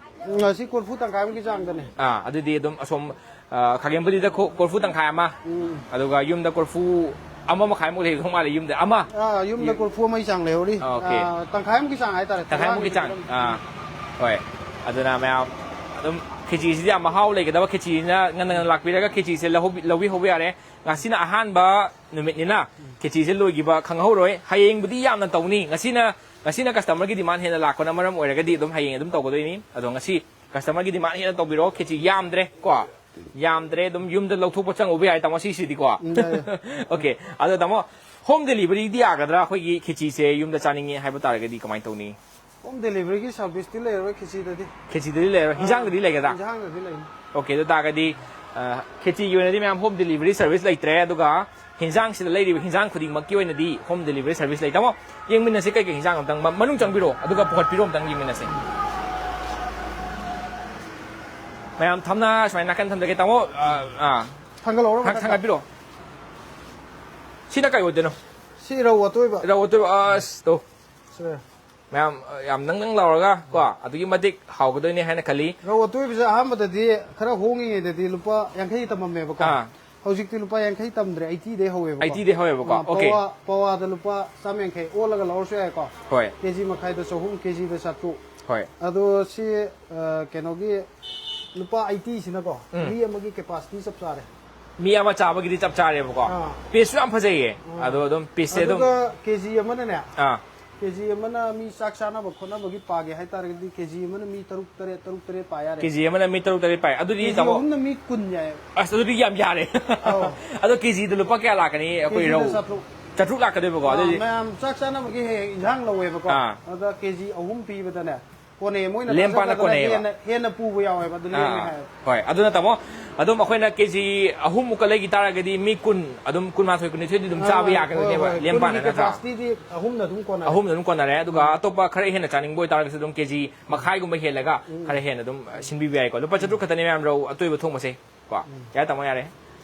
ꯎꯝ, ꯉꯁꯤ ꯀꯣꯔꯐꯨ ꯇꯪꯈꯥꯏꯃꯨꯛꯀꯤ ꯆꯥꯡꯗꯅꯦ꯫ ꯑꯥ, ꯑꯗꯨꯗꯤ ꯑꯗꯨꯝ ꯑꯁꯣꯝ, ꯑ, ꯈꯥꯒꯦꯝꯕꯗꯤꯗ ꯀꯣ-, ꯀꯣꯔꯐꯨ ꯇꯪꯈꯥꯏ ꯑꯃ, ꯎꯝ꯫ ꯑꯗꯨꯒ ꯌꯨꯝꯗ ꯀꯣꯔꯐꯨ ꯑꯃ ꯃꯈꯥꯏꯃꯨꯛ ꯂꯩꯗꯧ ꯃꯥꯜꯂꯦ, ꯌꯨꯝꯗ ꯑꯃ꯫ ꯑꯥ, ꯌꯨꯝꯗ ꯀꯣꯔꯐꯨ ꯑꯃꯒꯤ ꯆꯥꯡ ꯂꯩꯍꯧꯔꯤ꯫ ꯑꯣꯀꯦ꯫ ꯑꯥ, ꯇꯪꯈꯥꯏꯃꯨꯛꯀꯤ ꯆꯥꯡ ꯍꯥꯏꯇꯥꯔꯦ꯫ ꯇꯪꯈꯥꯏꯃꯨꯛꯀꯤ ꯆꯥꯡ꯫ ꯄꯤꯔꯝꯃꯤ꯫ ꯑꯥ, ꯍꯣꯏ꯫ ꯑꯗꯨꯅ ꯃꯌꯥꯝ ꯑꯗꯨꯝ ꯈꯦꯆꯤꯁꯤꯗꯤ ꯌꯥꯝ ꯃꯍꯥꯎ ꯂꯩꯒꯗꯕ ꯈꯦꯆꯤꯅꯤꯅ ꯉꯟꯅ ꯉꯟꯅ ꯂꯥꯛꯄꯤꯔꯒ ꯈꯦꯆꯤꯁꯦ ꯂꯧꯍꯧꯕꯤ-, ꯂꯧꯕꯤꯍꯧꯕ ꯌꯥꯔꯦ꯫ ꯉꯁꯤꯅ ꯑꯍꯥꯟꯕ ꯅꯨꯃꯤꯠꯅꯤꯅ ꯈꯦꯆꯤꯁꯦ ꯂꯣꯏꯈꯤꯕ ꯈꯪꯍꯧꯔꯣꯏ꯫ ꯍꯌꯦꯡꯕꯨꯗꯤ ꯌꯥꯝꯅ ꯇꯧꯅꯤ꯫ ꯉꯁꯤꯅ, ꯉꯁꯤꯅ customer ꯒꯤ demand ꯍꯦꯟꯅ ꯂꯥꯛꯄꯅ ꯃꯔꯝ ꯑꯣꯏꯔꯒꯗꯤ ꯑꯗꯨꯝ ꯍꯌꯦꯡ ꯑꯗꯨꯝ ꯇꯧꯒꯗꯣꯏꯅꯤ꯫ ꯑꯗꯣ ꯉꯁꯤ customer ꯒꯤ demand ꯍꯦꯟꯅ ꯇꯧꯕꯤꯔꯣ꯫ ꯈꯦꯆꯤ ꯌꯥꯝꯗ꯭ꯔꯦ ꯀꯣ꯫ ꯌꯥꯝꯗ꯭ꯔꯦ, ꯑꯗꯨꯝ ꯌꯨꯝꯗ ꯂꯧꯊꯣꯛꯄ ꯆꯪꯉꯨꯕ ꯌꯥꯏ, ꯇꯥꯃꯣ, ꯁꯤꯁꯤꯗꯤꯀꯣ꯫ ꯎꯝ, ꯌꯥꯏ, ꯌꯥꯏ꯫ Okay꯫ ꯑꯗꯣ ꯇꯥꯃꯣ, home delivery ꯗꯤ ꯌꯥꯒꯗ꯭ꯔꯥ? ꯑꯩꯈꯣꯏꯒꯤ ꯈꯦꯆꯤꯁꯦ ꯌꯨꯝꯗ ꯆꯥꯅꯤꯡꯉꯦ ꯍꯥꯏꯕ ꯇꯥꯔꯒꯗꯤ ꯀꯃꯥꯏꯅ ꯇꯧꯅꯤ? Home delivery ꯒꯤ service ꯇꯤ ꯂꯩꯔꯔꯣꯏ ꯈꯦꯆꯤꯗꯗꯤ꯫ ꯈꯦꯆꯤꯗꯗꯤ ꯂꯩꯔꯔꯣꯏ, ꯍꯤꯟꯖꯥꯡꯗꯗꯤ ꯂꯩꯒꯗ꯭ꯔꯥ? ꯍꯤꯟꯖꯥꯡꯗꯗꯤ ꯂꯩꯅꯤ꯫ Okay, ꯑꯗꯨ ꯇꯥꯔꯒꯗꯤ, ꯑ, ꯈꯦꯆꯤꯒꯤ ꯑꯣꯏꯅꯗꯤ ꯃꯌꯥꯝ home delivery service ꯂꯩꯇ꯭ꯔꯦ, ꯑꯗꯨꯒ ꯍꯤꯟꯖꯥꯡꯁꯤꯗ ꯂꯩꯔꯤꯕ ꯍꯤꯟꯖꯥꯡ ꯈꯨꯗꯤꯡꯃꯛꯀꯤ ꯑꯣꯏꯅꯗꯤ home delivery service ꯂꯩ꯫ ꯇꯥꯃꯣ, ꯌꯦꯡꯃꯤꯟꯅꯁꯤ ꯀꯩꯀꯩ ꯍꯤꯟꯖꯥꯡ ꯑꯝꯇꯪ ꯃ-, ꯃꯅꯨꯡ ꯆꯪꯕꯤꯔꯣ, ꯑꯗꯨꯒ ꯄꯨꯈꯠꯄꯤꯔꯣ, ꯑꯝꯇꯪ ꯌꯦꯡꯃꯤꯟꯅꯁꯤ꯫ ꯃꯌꯥꯝ ꯊꯝꯅ ꯁꯨꯃꯥꯏꯅ ꯅꯥꯀꯟ ꯊꯝꯖꯒꯦ, ꯇꯥꯃꯣ꯫ ꯑ, ꯑ, ꯊꯥꯡꯒꯠꯂꯛꯑꯣꯔꯣ ꯊꯥꯡ-, ꯃꯊꯛꯇ? ꯊꯥꯡꯒꯠꯄꯤꯔꯣ꯫ ꯁꯤꯅ ꯀꯩ ꯑꯣꯏꯗꯣꯏꯅꯣ? ꯁꯤ ꯔꯧ ꯑꯇꯣꯏꯕ꯫ ꯔꯧ ꯑꯇꯣꯏꯕ, ꯑꯁ, ꯇꯣ꯫ ꯁꯦ꯫ ꯃꯌꯥꯝ, ꯑ, ꯌꯥꯝ ꯅꯪ ꯅꯪ ꯂꯥꯎꯔꯒ ꯀꯣ, ꯑꯗꯨꯛꯀꯤ ꯃꯇꯤꯛ ꯍꯥꯎꯒꯗꯣꯏꯅꯦ ꯍꯥꯏꯅ ꯈꯜꯂꯤ꯫ ꯔꯧ ꯑꯇꯣꯏꯕꯁꯦ ꯑꯍꯥꯟꯕꯗꯗꯤ ꯈꯔ ꯍꯣꯡꯉꯤꯉꯩꯗꯗꯤ ꯂꯨꯄꯥ ꯌꯥꯡꯈꯩ ꯇꯝꯃꯝꯃꯦꯕꯀꯣ꯫ ꯑꯥ꯫ ꯍꯧꯖꯤꯛꯇꯤ ꯂꯨꯄꯥ ꯌꯥꯡꯈꯩ ꯇꯝꯗ꯭ꯔꯦ, ꯑꯩꯇꯤꯗꯩ ꯍꯧꯋꯦꯕꯀꯣ꯫ ꯑꯩꯇꯤꯗꯩ ꯍꯧꯋꯦꯕꯀꯣ, ꯑꯥ, okay꯫ ꯄꯋꯥ, ꯄꯋꯥꯗ ꯂꯨꯄꯥ ꯆꯥꯝ ꯌꯥꯡꯈꯩ ꯑꯣꯜꯂꯒ ꯂꯧꯔꯁꯨ ꯌꯥꯏꯀꯣ꯫ ꯍꯣꯏ꯫ ꯀꯦꯖꯤ ꯃꯈꯥꯏꯗ ꯆꯍꯨꯝ, ꯀꯦꯖꯤꯗ ꯆꯥꯇ꯭ꯔꯨꯛ꯫ ꯍꯣꯏ꯫ ꯑꯗꯣ ꯁꯤ, ꯑ, ꯀꯩꯅꯣꯒꯤ ꯂꯨꯄꯥ ꯑꯩꯇꯤꯁꯤꯅꯀꯣ, ꯎꯝ꯫ ꯃꯤ ꯑꯃꯒꯤ capacity ꯆꯞ ꯆꯥꯔꯦ꯫ ꯃꯤ ꯑꯃ ꯆꯥꯕꯒꯤꯗꯤ ꯆꯞ ꯆꯥꯔꯦꯕꯀꯣ꯫ ꯑꯥ꯫ Pieceꯁꯨ ꯌꯥꯝ ꯐꯖꯩꯌꯦ꯫ ꯑꯥ꯫ ꯑꯗꯣ ꯑꯗꯨꯝ pieceꯁꯦ ꯑꯗꯨꯝ ꯑꯗꯨꯒ ꯀꯦꯖꯤ ꯑꯃꯅꯅꯦ, ꯑꯥ꯫ ꯀꯦꯖꯤ ꯑꯃꯅ ꯃꯤ ꯆꯥꯛ ꯆꯥꯅꯕ ꯈꯣꯠꯅꯕꯒꯤ ꯄꯥꯒꯦ ꯍꯥꯏꯇꯥꯔꯒꯗꯤ ꯀꯦꯖꯤ ꯑꯃꯅ ꯃꯤ ꯇꯔꯨꯛ ꯇꯔꯦꯠ, ꯇꯔꯨꯛ ꯇꯔꯦꯠ ꯄꯥ ꯌꯥꯔꯦ꯫ ꯀꯦꯖꯤ ꯑꯃꯅ ꯃꯤ ꯇꯔꯨꯛ ꯇꯔꯦꯠ ꯄꯥꯏ꯫ ꯑꯗꯨꯗꯤ ꯀꯦꯖꯤ ꯇꯥꯃꯣ, ꯑꯍꯨꯝꯅ ꯃꯤ ꯀꯨꯟ ꯌꯥꯏ꯫ ꯑꯁ, ꯑꯗꯨꯗꯤ ꯌꯥꯝ ꯌꯥꯔꯦ꯫ ꯑꯧ꯫ ꯑꯗꯣ ꯀꯦꯖꯤꯗ ꯂꯨꯄꯥ ꯀꯌꯥ ꯂꯥꯛꯀꯅꯤ? ꯑꯩꯈꯣꯏ ꯀꯦꯖꯤꯗ ꯔꯧ ꯆꯥꯇ꯭ꯔꯨꯛ꯫ ꯆꯥꯇ꯭ꯔꯨꯛ ꯂꯥꯛꯀꯗꯣꯏꯕꯀꯣ꯫ ꯑꯥ, ꯑꯗꯨꯗꯤ ꯃꯌꯥꯝ ꯆꯥꯛ ꯆꯥꯅꯕꯒꯤ ꯍꯦꯛ ꯍꯦꯛ ꯏꯟꯖꯥꯡ ꯂꯧꯋꯦꯕꯀꯣ꯫ ꯑꯥ꯫ ꯑꯗ ꯀꯦꯖꯤ ꯑꯍꯨꯝ ꯄꯤꯕꯗꯅꯦ, ꯀꯣꯟꯅꯩ, ꯃꯣꯏꯅ ꯂꯦꯝ ꯄꯥꯅ ꯊꯥꯖꯕꯅ ꯀꯣꯟꯅꯩꯌꯦꯕ꯫ ꯍꯦꯟꯅ, ꯍꯦꯟꯅ ꯄꯨꯕ ꯌꯥꯎꯋꯦꯕ, ꯑꯗꯨ ꯂꯦꯝꯃꯦ ꯑꯥ, ꯍꯥꯏꯌꯦꯕ꯫ ꯍꯣꯏ, ꯑꯗꯨꯅ ꯇꯥꯃꯣ, ꯑꯗꯨꯝ ꯑꯩꯈꯣꯏꯅ ꯀꯦꯖꯤ ꯑꯍꯨꯝꯃꯨꯛꯀ ꯂꯩꯈꯤ ꯇꯥꯔꯒꯗꯤ ꯃꯤ ꯀꯨꯟ, ꯑꯗꯨꯝ ꯀꯨꯟꯃꯥꯊꯣꯏ, ꯀꯨꯟꯅꯤꯊꯣꯏꯗꯤ ꯑꯗꯨꯝ ꯑꯥ, ꯆꯥꯕ ꯍꯣꯏ, ꯌꯥꯒꯗꯣꯏꯅꯦꯕ, ꯍꯣꯏ, ꯍꯣꯏ꯫ ꯂꯦꯝ ꯀꯨꯟꯒꯤ ꯄꯥꯅ ꯅꯠꯇ꯭ꯔꯥ? Capacityꯗꯤ ꯑꯍꯨꯝꯅ ꯑꯗꯨꯝ ꯀꯣꯟꯅꯔꯦ꯫ ꯑꯍꯨꯝꯅ ꯑꯗꯨꯝ ꯀꯣꯟꯅꯔꯦ, ꯑꯗꯨꯒ ꯎꯝ꯫ ꯑꯇꯣꯞꯄ ꯈꯔ ꯍꯦꯟꯅ ꯆꯥꯅꯤꯡꯕ ꯑꯣꯏꯇꯥꯔꯒꯁꯨ ꯑꯗꯨꯝ ꯀꯦꯖꯤ ꯃꯈꯥꯏꯒꯨꯝꯕ ꯍꯦꯜꯂꯒ ꯎꯝ꯫ ꯈꯔ ꯍꯦꯟꯅ ꯑꯗꯨꯝ, ꯑ, ꯁꯤꯟꯕꯤꯕ ꯌꯥꯏꯀꯣ꯫ ꯂꯨꯄꯥ ꯆꯥꯇ꯭ꯔꯨꯛ ꯈꯛꯇꯅꯦ ꯃꯌꯥꯝ ꯔꯧ ꯑꯇꯣꯏꯕ ꯊꯣꯡꯕꯁꯦ꯫ ꯀꯣ꯫ ꯎꯝ꯫ ꯌꯥꯔꯦ, ꯇꯥꯃꯣ, ꯌꯥꯔꯦ꯫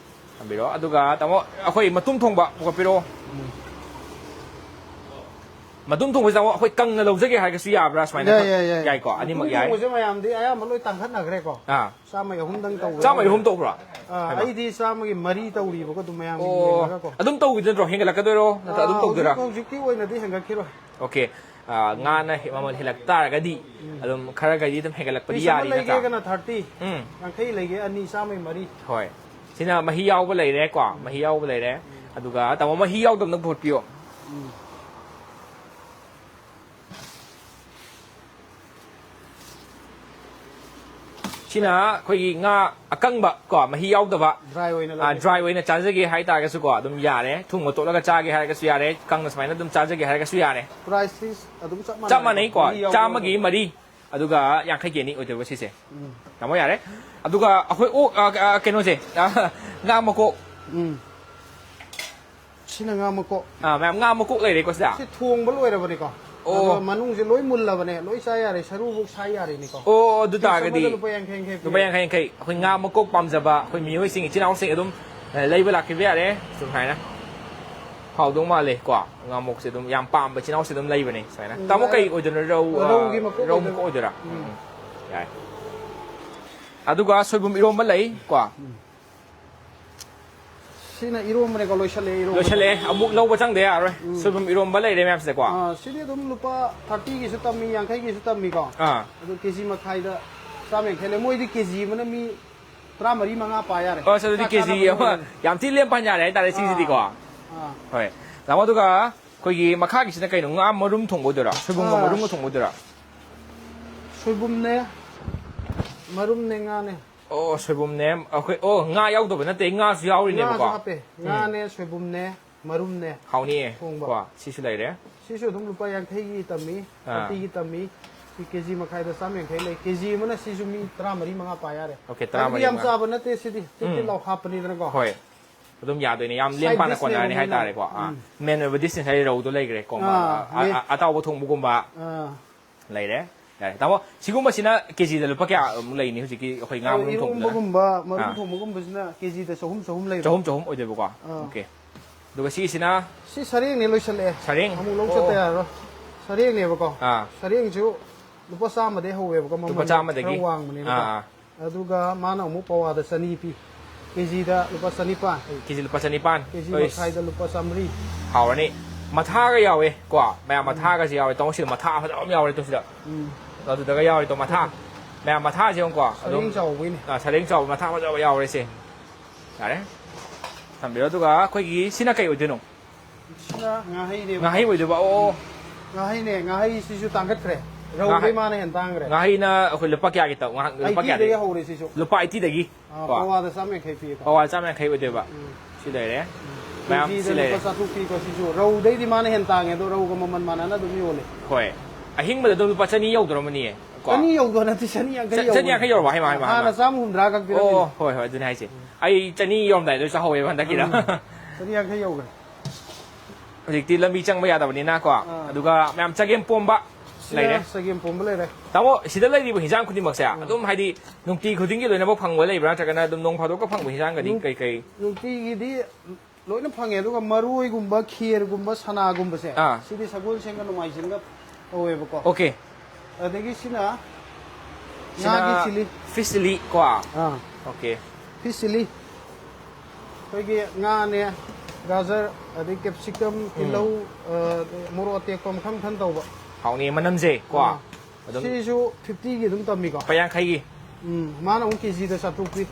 ꯊꯝꯕꯤꯔꯣ꯫ ꯑꯗꯨꯒ, ꯇꯥꯃꯣ, ꯑꯩꯈꯣꯏ ꯃꯇꯨꯝ ꯊꯣꯡꯕ ꯄꯨꯈꯠꯄꯤꯔꯛꯑꯣ꯫ ꯎꯝ꯫ ꯃꯇꯨꯝ ꯊꯣꯡꯕꯁꯦ, ꯇꯥꯃꯣ, ꯑꯩꯈꯣꯏ ꯀꯪꯅ ꯂꯧꯖꯒꯦ ꯍꯥꯏꯔꯒꯁꯨ ꯌꯥꯕ꯭ꯔꯥ? ꯁꯨꯃꯥꯏꯅ ꯌꯥꯏ, ꯈꯛ ꯌꯥꯏ, ꯌꯥꯏ꯫ ꯌꯥꯏꯀꯣ, ꯃꯇꯨꯝ ꯑꯅꯤꯃꯛ ꯌꯥꯏ꯫ ꯊꯣꯡꯕꯁꯦ ꯃꯌꯥꯝꯗꯤ ꯑꯌꯥꯝꯕ ꯂꯣꯏ ꯇꯥꯡꯈꯠꯅꯈ꯭ꯔꯦꯀꯣ꯫ ꯑꯥ꯫ ꯆꯥꯝꯃꯒꯤ ꯑꯍꯨꯝꯗꯪ ꯇꯧꯕ ꯆꯥꯝꯃꯒꯤ ꯌꯥꯎꯋꯦ꯫ ꯑꯍꯨꯝ ꯇꯧꯕ꯭ꯔꯣ? ꯑꯥ, ꯍꯥꯏꯃ꯫ ꯑꯩꯗꯤ ꯆꯥꯝꯃꯒꯤ ꯃꯔꯤ ꯇꯧꯔꯤꯕꯀꯣ, ꯑꯗꯨꯝ ꯃꯌꯥꯝꯒꯤ ꯑꯣ, ꯌꯦꯡꯉꯒꯀꯣ꯫ ꯑꯗꯨꯝ ꯇꯧꯈꯤꯗꯣꯏ ꯅꯠꯇ꯭ꯔꯣ? ꯍꯦꯟꯒꯠꯂꯛꯀꯗꯣꯏꯔꯣ? ꯅꯠꯇ꯭ꯔ ꯑꯥ, ꯑꯗꯨꯝ ꯇꯧꯗꯣꯏꯔꯥ? ꯍꯧꯖꯤꯛ, ꯍꯧꯖꯤꯛꯀꯤ ꯑꯣꯏꯅꯗꯤ ꯍꯦꯟꯒꯠꯈꯤꯔꯣꯏ꯫ Okay꯫ ꯑ, ꯉꯥꯅ ꯍꯦ-, ꯃꯃꯜ ꯍꯦꯜꯂꯛ ꯇꯥꯔꯒꯗꯤ, ꯎꯝ꯫ ꯑꯗꯨꯝ ꯈꯔ ꯈꯔꯗꯤ ꯑꯗꯨꯝ ꯍꯦꯟꯒꯠꯂꯛꯄꯗꯤ piece ꯑꯃ ꯌꯥꯔꯤ, ꯅꯠꯇ꯭ꯔꯥ? ꯂꯩꯒꯦꯒꯅ thirty, ꯎꯝ꯫ ꯌꯥꯡꯈꯩ ꯂꯩꯒꯦ ꯑꯅꯤ, ꯆꯥꯝꯃꯩ ꯃꯔꯤ꯫ ꯍꯣꯏ꯫ ꯁꯤꯅ ꯃꯍꯤ ꯌꯥꯎꯕ ꯂꯩꯔꯦꯀꯣ, ꯎꯝ꯫ ꯃꯍꯤ ꯌꯥꯎꯕ ꯂꯩꯔꯦ꯫ ꯎꯝ꯫ ꯑꯗꯨꯒ ꯇꯥꯃꯣ, ꯃꯍꯤ ꯌꯥꯎꯗꯕꯅ ꯄꯨꯈꯠꯄꯤꯌꯣ꯫ ꯎꯝ꯫ ꯁꯤꯅ ꯑꯩꯈꯣꯏꯒꯤ ꯉꯥ ꯑꯀꯪꯕ ꯀꯣ, ꯃꯍꯤ ꯌꯥꯎꯗꯕ, dry ꯑꯣꯏꯅ ꯑꯥ, ꯂꯧꯒꯦ꯫ Dry ꯑꯣꯏꯅ ꯆꯥꯖꯒꯦ ꯍꯥꯏꯇꯥꯔꯒꯁꯨ ꯀꯣ, ꯑꯗꯨꯝ ꯌꯥꯔꯦ꯫ ꯊꯨꯝꯒ ꯇꯣꯠꯂꯒ ꯆꯥꯒꯦ ꯍꯥꯏꯔꯒꯁꯨ ꯌꯥꯔꯦ, ꯀꯪꯅ ꯁꯨꯃꯥꯏꯅ ꯑꯗꯨꯝ ꯆꯥꯖꯒꯦ ꯍꯥꯏꯔꯒꯁꯨ ꯌꯥꯔꯦ꯫ Priceꯁꯤ ꯑꯗꯨꯝ ꯆꯞ ꯆꯞ ꯃꯥꯟꯅꯩꯀꯣ, ꯃꯥꯟꯅꯩꯀꯣ, ꯃꯍꯤ ꯌꯥꯎꯕ ꯆꯥꯝꯃꯒꯤ ꯌꯥꯎꯗꯕ꯫ ꯃꯔꯤ, ꯑꯗꯨꯒ ꯌꯥꯡꯈꯩꯒꯤ ꯑꯅꯤ ꯑꯣꯏꯗꯣꯏꯕ ꯁꯤꯁꯦ꯫ ꯎꯝ꯫ ꯇꯥꯃꯣ, ꯌꯥꯔꯦ꯫ ꯑꯗꯨꯒ ꯑꯩꯈꯣꯏ ꯑꯣꯛ, ꯑ, ꯑ, ꯀꯩꯅꯣꯁꯦ, ꯑ, ꯉꯥ ꯃꯀꯣꯛ꯫ ꯎꯝ꯫ ꯁꯤꯅ ꯉꯥ ꯃꯀꯣꯛ꯫ ꯑꯥ, ꯃꯌꯥꯝ, ꯉꯥ ꯃꯀꯣꯛ ꯂꯩꯔꯦꯀꯣ ꯁꯤꯗ? ꯁꯤ ꯊꯣꯡꯕ ꯂꯣꯏꯔꯕꯅꯤꯀꯣ꯫ ꯑꯣ꯫ ꯑꯗꯣ ꯃꯅꯨꯡꯁꯦ ꯂꯣꯏ ꯃꯨꯜꯂꯕꯅꯦ, ꯂꯣꯏ ꯆꯥ ꯌꯥꯔꯦ, ꯁꯔꯨꯕꯨꯛ ꯁꯥꯏ ꯌꯥꯔꯦꯅꯦꯀꯣ꯫ ꯑꯣ, ꯑꯗꯨ piece ꯇꯥꯔꯒꯗꯤ ꯑꯃꯗ ꯂꯨꯄꯥ ꯌꯥꯡꯈꯩ, ꯌꯥꯡꯈꯩ ꯄꯤ꯫ ꯂꯨꯄꯥ ꯌꯥꯡꯈꯩ, ꯌꯥꯡꯈꯩ꯫ ꯑꯩꯈꯣꯏ ꯉꯥ ꯃꯀꯣꯛ ꯄꯥꯝꯖꯕ ꯑꯩꯈꯣꯏ ꯃꯤꯑꯣꯏꯁꯤꯡ, ꯏꯆꯤꯟ ꯏꯅꯥꯎꯁꯤꯡ ꯑꯗꯨꯝ, ꯑ, ꯂꯩꯕ ꯂꯥꯛꯄꯤꯕ ꯌꯥꯔꯦ꯫ ꯁꯨꯃꯥꯏꯅ ꯍꯥꯎꯗꯧ ꯃꯥꯜꯂꯦ ꯀꯣ꯫ ꯉꯥ ꯃꯀꯣꯛꯁꯦ ꯑꯗꯨꯝ ꯌꯥꯝ ꯄꯥꯝꯕ ꯏꯆꯤꯟ ꯏꯅꯥꯎꯁꯦ ꯑꯗꯨꯝ ꯂꯩꯕꯅꯦ ꯁꯨꯃꯥꯏꯅ꯫ ꯎꯝ, ꯇꯥꯃꯣ, ꯀꯩ ꯌꯥꯏ꯫ ꯑꯣꯏꯗꯣꯏꯅꯣ? ꯔꯧ, ꯑ, ꯔꯧꯒꯤ ꯃꯀꯣꯛ ꯔꯧ ꯑꯣꯏꯗꯣꯏꯔꯥ? ꯃꯀꯣꯛ ꯑꯣꯏꯗꯣꯏꯔꯥ? ꯎꯝ, ꯎꯝ꯫ ꯎꯝ꯫ ꯌꯥꯏ꯫ ꯑꯗꯨꯒ ꯁꯣꯏꯕꯨꯝ ꯏꯔꯣꯝꯕ ꯂꯩ ꯀꯣ꯫ ꯎꯝ꯫ ꯁꯤꯅ ꯏꯔꯣꯝꯕꯅꯦꯀꯣ, ꯂꯣꯏꯁꯜꯂꯛꯑꯦ ꯏꯔꯣꯝꯕ꯫ ꯂꯣꯏꯁꯜꯂꯛꯑꯦ, ꯑꯃꯨꯛ ꯂꯧꯕ ꯆꯪꯗ ꯌꯥꯔꯣꯏ꯫ ꯎꯝ꯫ ꯁꯣꯏꯕꯨꯝ ꯏꯔꯣꯝꯕ ꯂꯩꯔꯦ ꯃꯌꯥꯝꯁꯤꯗꯀꯣ꯫ ꯑꯥ, ꯁꯤꯗꯤ ꯑꯗꯨꯝ ꯂꯨꯄꯥ ꯊꯥꯔꯇꯤꯒꯤꯁꯨ ꯇꯝꯃꯤ, ꯌꯥꯡꯈꯩꯒꯤꯁꯨ ꯇꯝꯃꯤꯀꯣ꯫ ꯑꯥ꯫ ꯑꯗꯨ ꯀꯦꯖꯤ ꯃꯈꯥꯏꯗ ꯆꯥꯝ ꯌꯥꯡꯈꯩ ꯂꯩ꯫ ꯃꯣꯏꯗꯤ ꯀꯦꯖꯤ ꯑꯃꯅ ꯃꯤ ꯇꯔꯥꯃꯔꯤ ꯃꯉꯥ ꯄꯥ ꯌꯥꯔꯦ꯫ ꯑꯁ, ꯑꯗꯨꯗꯤ ꯆꯥꯛ ꯀꯦꯖꯤ ꯆꯥꯅꯕ ꯑꯃ ꯑꯣꯏꯔꯦ꯫ ꯌꯥꯝ ꯊꯤ ꯂꯦꯝ ꯄꯥꯟ ꯌꯥꯔꯦ ꯍꯥꯏꯇꯥꯔꯦ ꯁꯤꯁꯤꯗꯤꯀꯣ꯫ ꯑꯥ꯫ ꯍꯣꯏ꯫ ꯇꯥꯃꯣ, ꯑꯗꯨꯒ ꯑꯩꯈꯣꯏꯒꯤ ꯃꯈꯥꯒꯤꯁꯤꯅ ꯀꯩꯅꯣ? ꯉꯥ ꯃꯔꯨꯝ ꯊꯣꯡꯕ ꯑꯣꯏꯗꯣꯏꯔꯥ? ꯁꯣꯏꯕꯨꯝꯒ ꯑꯥ꯫ ꯃꯔꯨꯝꯒ ꯊꯣꯡꯕ ꯑꯣꯏꯗꯣꯏꯔꯥ? ꯁꯣꯏꯕꯨꯝꯅꯦ, ꯃꯔꯨꯝꯅꯦ, ꯉꯥꯅꯦ꯫ ꯑꯣ, ꯁꯣꯏꯕꯨꯝꯅꯦ꯫ ꯑꯩꯈꯣꯏ, ꯑꯣ, ꯉꯥ ꯌꯥꯎꯗꯕ ꯅꯠꯇꯦ, ꯉꯥꯁꯨ ꯌꯥꯎꯔꯤꯅꯦꯕꯀꯣ꯫ ꯉꯥꯁꯨ ꯍꯥꯞꯄꯦ꯫ ꯎꯝ꯫ ꯉꯥꯅꯦ, ꯁꯣꯏꯕꯨꯝꯅꯦ, ꯃꯔꯨꯝꯅꯦ꯫ ꯍꯥꯎꯅꯤꯌꯦ꯫ ꯊꯣꯡꯕ꯫ ꯀꯣ, ꯁꯤꯁꯨ ꯂꯩꯔꯦ꯫ ꯁꯤꯁꯨ ꯑꯗꯨꯝ ꯂꯨꯄꯥ ꯌꯥꯡꯈꯩꯒꯤ ꯇꯝꯃꯤ, ꯑꯥ꯫ ꯊꯥꯔꯇꯤꯒꯤ ꯇꯝꯃꯤ꯫ ꯁꯤ ꯀꯦꯖꯤ ꯃꯈꯥꯏꯗ ꯆꯥꯝ ꯌꯥꯡꯈꯩ ꯂꯩ꯫ ꯀꯦꯖꯤ ꯑꯃꯅ ꯁꯤꯁꯨ ꯃꯤ ꯇꯔꯥꯃꯔꯤ ꯃꯉꯥ ꯄꯥ ꯌꯥꯔꯦ꯫ ꯑꯣꯀꯦ, ꯍꯥꯏꯕꯗꯤ ꯇꯔꯥꯃꯔꯤ ꯌꯥꯝ ꯃꯉꯥ꯫ ꯆꯥꯕ ꯅꯠꯇꯦ ꯁꯤꯗꯤ꯫ ꯇꯤꯠ ꯇꯤꯠ ꯎꯝ꯫ ꯂꯥꯎ ꯍꯥꯞꯄꯅꯤꯗꯅꯀꯣ꯫ ꯍꯣꯏ꯫ ꯑꯗꯨꯝ ꯌꯥꯗꯣꯏꯅꯦ꯫ ꯌꯥꯝ ꯂꯦꯝ ꯁꯥꯏꯠ ꯄꯥꯅ ꯗꯤꯁꯅꯦꯕ ꯀꯣꯟꯅꯔꯅꯤ ꯃꯣꯏꯅ꯫ ꯍꯥꯏꯇꯥꯔꯦꯀꯣ꯫ ꯑꯥ꯫ ꯎꯝ꯫ ꯃꯦꯟ ꯑꯣꯏꯕ ꯗꯤꯁꯅꯦ ꯍꯥꯏꯗꯤ ꯔꯧꯗꯣ ꯂꯩꯈ꯭ꯔꯦꯀꯣ꯫ ꯑꯥ, ꯑ-, ꯑ-, ꯃꯦ-, ꯑ-, ꯑꯇꯥꯎꯕ ꯊꯣꯡꯕꯒꯨꯝꯕ꯫ ꯑꯥ꯫ ꯂꯩꯔꯦ꯫ ꯌꯥꯔꯦ꯫ ꯇꯥꯃꯣ, ꯁꯤꯒꯨꯝꯕꯁꯤꯅ ꯀꯦꯖꯤꯗ ꯂꯨꯄꯥ ꯀꯌꯥꯃꯨꯛ ꯂꯩꯅꯤ ꯍꯧꯖꯤꯛꯀꯤ ꯑꯩꯈꯣꯏ ꯉꯥ ꯑ, ꯃꯔꯨꯝ ꯊꯣꯡꯕꯗꯨꯅ? ꯏꯔꯣꯝꯕꯒꯨꯝꯕ, ꯃꯔꯨꯝ ꯑꯥ꯫ ꯊꯣꯡꯕꯒꯨꯝꯕꯁꯤꯅ ꯀꯦꯖꯤꯗ ꯆꯍꯨꯝ, ꯆꯍꯨꯝ ꯂꯩꯕ꯫ ꯆꯍꯨꯝ, ꯆꯍꯨꯝ ꯑꯣꯏꯗꯣꯏꯕꯀꯣ? ꯑꯥ꯫ ꯑꯣꯀꯦ꯫ ꯑꯗꯨꯒ ꯁꯤꯒꯤꯁꯤꯅ? ꯁꯤ ꯁꯔꯦꯡꯅꯦ, ꯂꯣꯏꯁꯜꯂꯛꯑꯦ꯫ ꯁꯔꯦꯡ? ꯑꯃꯨꯛ ꯂꯧ ꯑꯣ꯫ ꯆꯠꯇ ꯌꯥꯔꯔꯣꯏ꯫ ꯁꯔꯦꯡꯅꯦꯕꯀꯣ꯫ ꯑꯥ꯫ ꯁꯔꯦꯡꯁꯨ ꯂꯨꯄꯥ ꯆꯥꯝꯃꯗꯩ ꯍꯧꯋꯦꯕꯀꯣ, ꯂꯨꯄꯥ ꯃꯃꯜꯁꯦ ꯆꯥꯝꯃꯗꯒꯤ? ꯈꯔ ꯋꯥꯡꯕꯅꯤꯅꯀꯣ꯫ ꯑꯥ, ꯑꯥ꯫ ꯑꯗꯨꯒ ꯃꯥꯅ ꯑꯃꯨꯛ ꯄꯋꯥꯗ ꯆꯅꯤ ꯄꯤ꯫ ꯀꯦꯖꯤꯗ ꯂꯨꯄꯥ ꯆꯅꯤꯄꯥꯟ꯫ ꯀꯦꯖꯤ ꯂꯨꯄꯥ ꯆꯅꯤꯄꯥꯟ꯫ ꯀꯦꯖꯤ ꯑꯩꯁ꯫ ꯃꯈꯥꯏꯗ ꯂꯨꯄꯥ ꯆꯥꯝꯃꯔꯤ꯫ ꯍꯥꯎꯔꯅꯤ꯫ ꯃꯊꯥꯒ ꯌꯥꯎꯋꯦ ꯀꯣ, ꯃꯌꯥꯝ, ꯎꯝ꯫ ꯃꯊꯥꯒꯁꯦ ꯌꯥꯎꯋꯦ꯫ ꯇꯥꯃꯣ, ꯁꯤꯗ ꯃꯊꯥ ꯐꯖꯕ ꯑꯃ ꯌꯥꯎꯔꯦ ꯇꯨ ꯁꯤꯗ꯫ ꯎꯝ꯫ ꯑꯗꯨꯗꯒ ꯌꯥꯎꯔꯦ ꯇꯣ ꯃꯊꯥ꯫ ꯃꯌꯥꯝ, ꯃꯊꯥꯁꯦ ꯌꯦꯡꯉꯨꯀꯣ꯫ ꯑꯗꯨꯝ, ꯁꯔꯦꯡ ꯆꯥꯎꯕꯒꯤꯅꯦ꯫ ꯑꯥ, ꯁꯔꯦꯡ ꯆꯥꯎꯕ ꯃꯊꯥ ꯐꯖꯕ ꯌꯥꯎꯔꯦ ꯁꯦ꯫ ꯌꯥꯔꯦ꯫ ꯊꯝꯕꯤꯔꯣ꯫ ꯑꯗꯨꯒ ꯑꯩꯈꯣꯏꯒꯤ ꯁꯤꯅ ꯀꯩ ꯑꯣꯏꯗꯣꯏꯅꯣ? ꯁꯤꯅ ꯉꯥꯍꯩꯅꯦꯕ꯫ ꯉꯥꯍꯩ ꯑꯣꯏꯗꯣꯏꯕ꯫ ꯑꯣ꯫ ꯉꯥꯍꯩꯅꯦ, ꯉꯥꯍꯩꯁꯤꯁꯨ ꯇꯥꯡꯈꯠꯈ꯭ꯔꯦ꯫ ꯔꯧꯗꯩ ꯉꯥꯍꯩ-, ꯃꯥꯅ ꯍꯦꯟꯅ ꯇꯥꯡꯈ꯭ꯔꯦ꯫ ꯉꯥꯍꯩꯅ ꯑꯩꯈꯣꯏ ꯂꯨꯄꯥ ꯀꯌꯥꯒꯤ ꯇꯧ-, ꯉꯥ-, ꯂꯨꯄꯥ ꯑꯩꯠꯇꯤꯗꯒꯤ ꯀꯌꯥꯗꯒꯤ? ꯍꯧꯔꯦ ꯁꯤꯁꯨ꯫ ꯂꯨꯄꯥ ꯑꯩꯠꯇꯤꯗꯒꯤ? ꯑꯥ, ꯀꯣ? ꯄꯋꯥꯗ ꯆꯥꯝ ꯌꯥꯡꯈꯩ ꯄꯤꯌꯦꯀꯣ꯫ ꯄꯋꯥ ꯆꯥꯝ ꯌꯥꯡꯈꯩ ꯑꯣꯏꯗꯣꯏꯕ꯫ ꯎꯝ꯫ ꯁꯤ ꯂꯩꯔꯦ꯫ ꯎꯝ꯫ ꯃꯌꯥꯝ ꯁꯤ ꯀꯦꯖꯤꯗ ꯂꯩꯔꯦ꯫ ꯂꯨꯄꯥ ꯆꯥꯇ꯭ꯔꯨꯛ ꯄꯤꯀꯣ ꯁꯤꯁꯨ꯫ ꯔꯧꯗꯩꯗꯤ ꯃꯥꯅ ꯍꯦꯟꯅ ꯇꯥꯡꯉꯦ, ꯑꯗꯣ ꯔꯧꯒ ꯃꯃꯜ ꯃꯥꯟꯅꯅ ꯑꯗꯨꯝ ꯌꯣꯜꯂꯦ꯫ ꯍꯣꯏ꯫ ꯑꯍꯤꯡꯕꯗ ꯑꯗꯨꯝ ꯂꯨꯄꯥ ꯆꯅꯤ ꯌꯧꯗ꯭ꯔꯝꯃꯅꯤꯌꯦ, ꯀꯣ? ꯆꯅꯤ ꯌꯧꯗꯣ ꯅꯠꯇꯦ, ꯆꯅꯤ ꯌꯥꯡꯈꯩ ꯆ-, ꯆꯅꯤ ꯌꯥꯡꯈꯩ ꯌꯧꯕꯅꯦ꯫ ꯌꯧꯔꯕ? ꯍꯩꯃꯥ, ꯍꯩꯃꯥ, ꯍꯩꯃꯥ꯫ ꯍꯥꯟꯅ ꯆꯥꯝ ꯍꯨꯝꯗ꯭ꯔꯥ ꯈꯛ ꯄꯤꯔꯝꯃꯤꯅꯦ꯫ ꯑꯣ, ꯍꯣꯏ, ꯍꯣꯏ, ꯑꯗꯨꯅꯦ ꯍꯥꯏꯁꯦ꯫ ꯎꯝ꯫ ꯑꯩ ꯆꯅꯤ ꯌꯧꯔꯝꯗꯥꯏꯗ ꯆꯥꯍꯧꯋꯦꯕ ꯍꯟꯗꯛꯀꯤꯗ꯫ ꯎꯝ꯫ ꯆꯅꯤ ꯌꯥꯡꯈꯩ ꯌꯧꯈ꯭ꯔꯦ꯫ ꯍꯧꯖꯤꯛꯇꯤ ꯂꯝꯕꯤ ꯆꯪꯕ ꯌꯥꯗꯕꯅꯤꯅꯀꯣ꯫ ꯑꯥ꯫ ꯑꯗꯨꯒ ꯃꯌꯥꯝ ꯆꯒꯦꯝ ꯄꯣꯝꯕ ꯁꯤꯅ ꯂꯩꯔꯦ꯫ ꯆꯒꯦꯝ ꯄꯣꯝꯕ ꯂꯩꯔꯦ꯫ ꯇꯥꯃꯣ, ꯁꯤꯗ ꯂꯩꯔꯤꯕ ꯍꯤꯟꯖꯥꯡ ꯈꯨꯗꯤꯡꯃꯛꯁꯦ ꯎꯝ꯫ ꯑꯗꯨꯝ ꯍꯥꯏꯗꯤ ꯅꯨꯡꯇꯤ ꯈꯨꯗꯤꯡꯒꯤ ꯂꯣꯏꯅꯃꯛ ꯐꯪꯕ ꯂꯩꯕ꯭ꯔꯥ, ꯅꯠꯇ꯭ꯔꯒꯅ ꯑꯗꯨꯝ ꯅꯣꯡ ꯐꯥꯗꯣꯛꯀ ꯐꯪꯕ ꯍꯤꯟꯖꯥꯡꯒꯗꯤ ꯅꯨꯡ-, ꯀꯩ ꯀꯩ? ꯅꯨꯡꯇꯤꯒꯤꯗꯤ ꯂꯣꯏꯅ ꯐꯪꯉꯦ, ꯑꯗꯨꯒ ꯃꯔꯣꯏꯒꯨꯝꯕ, ꯈꯦꯔꯒꯨꯝꯕꯁꯦ, ꯑꯥ꯫ ꯁꯤꯗꯤ ꯁꯒꯣꯜꯁꯦꯟꯒ ꯅꯣꯡꯃꯥꯏꯖꯤꯡꯒ ꯇꯧꯋꯦꯕꯀꯣ꯫ ꯑꯣꯀꯦ꯫ ꯑꯗꯒꯤ ꯁꯤꯅ ꯁꯤꯅ ꯉꯥꯒꯤ ꯆꯤꯂꯤ꯫ ꯐꯤꯁ ꯆꯤꯂꯤ ꯀꯣ? ꯑꯥ꯫ ꯑꯣꯀꯦ꯫ Fish chilli. ꯑꯩꯈꯣꯏꯒꯤ ꯉꯥꯅꯦ, ꯒꯥꯖꯔ, ꯑꯗꯩ ꯀꯦꯞꯁꯤꯀꯝ, ꯇꯤꯜꯍꯧ, ꯑ, ꯃꯣꯔꯣꯛ ꯑꯇꯦꯛꯄ ꯃꯈꯜ ꯃꯈꯜ ꯇꯧꯕ꯫ ꯍꯥꯎꯅꯤ ꯃꯅꯝꯁꯦ ꯀꯣ꯫ ꯑꯥ꯫ ꯑꯗꯨꯝ ꯁꯤꯁꯨ fifty ꯒꯤ ꯑꯗꯨꯝ ꯇꯝꯃꯤꯀꯣ꯫ ꯂꯨꯄꯥ ꯌꯥꯡꯈꯩꯒꯤ꯫ ꯎꯝ, ꯃꯥꯅ ꯑꯃꯨꯛ ꯀꯦꯖꯤꯗ ꯆꯥꯇ꯭ꯔꯨꯛ ꯄꯤ,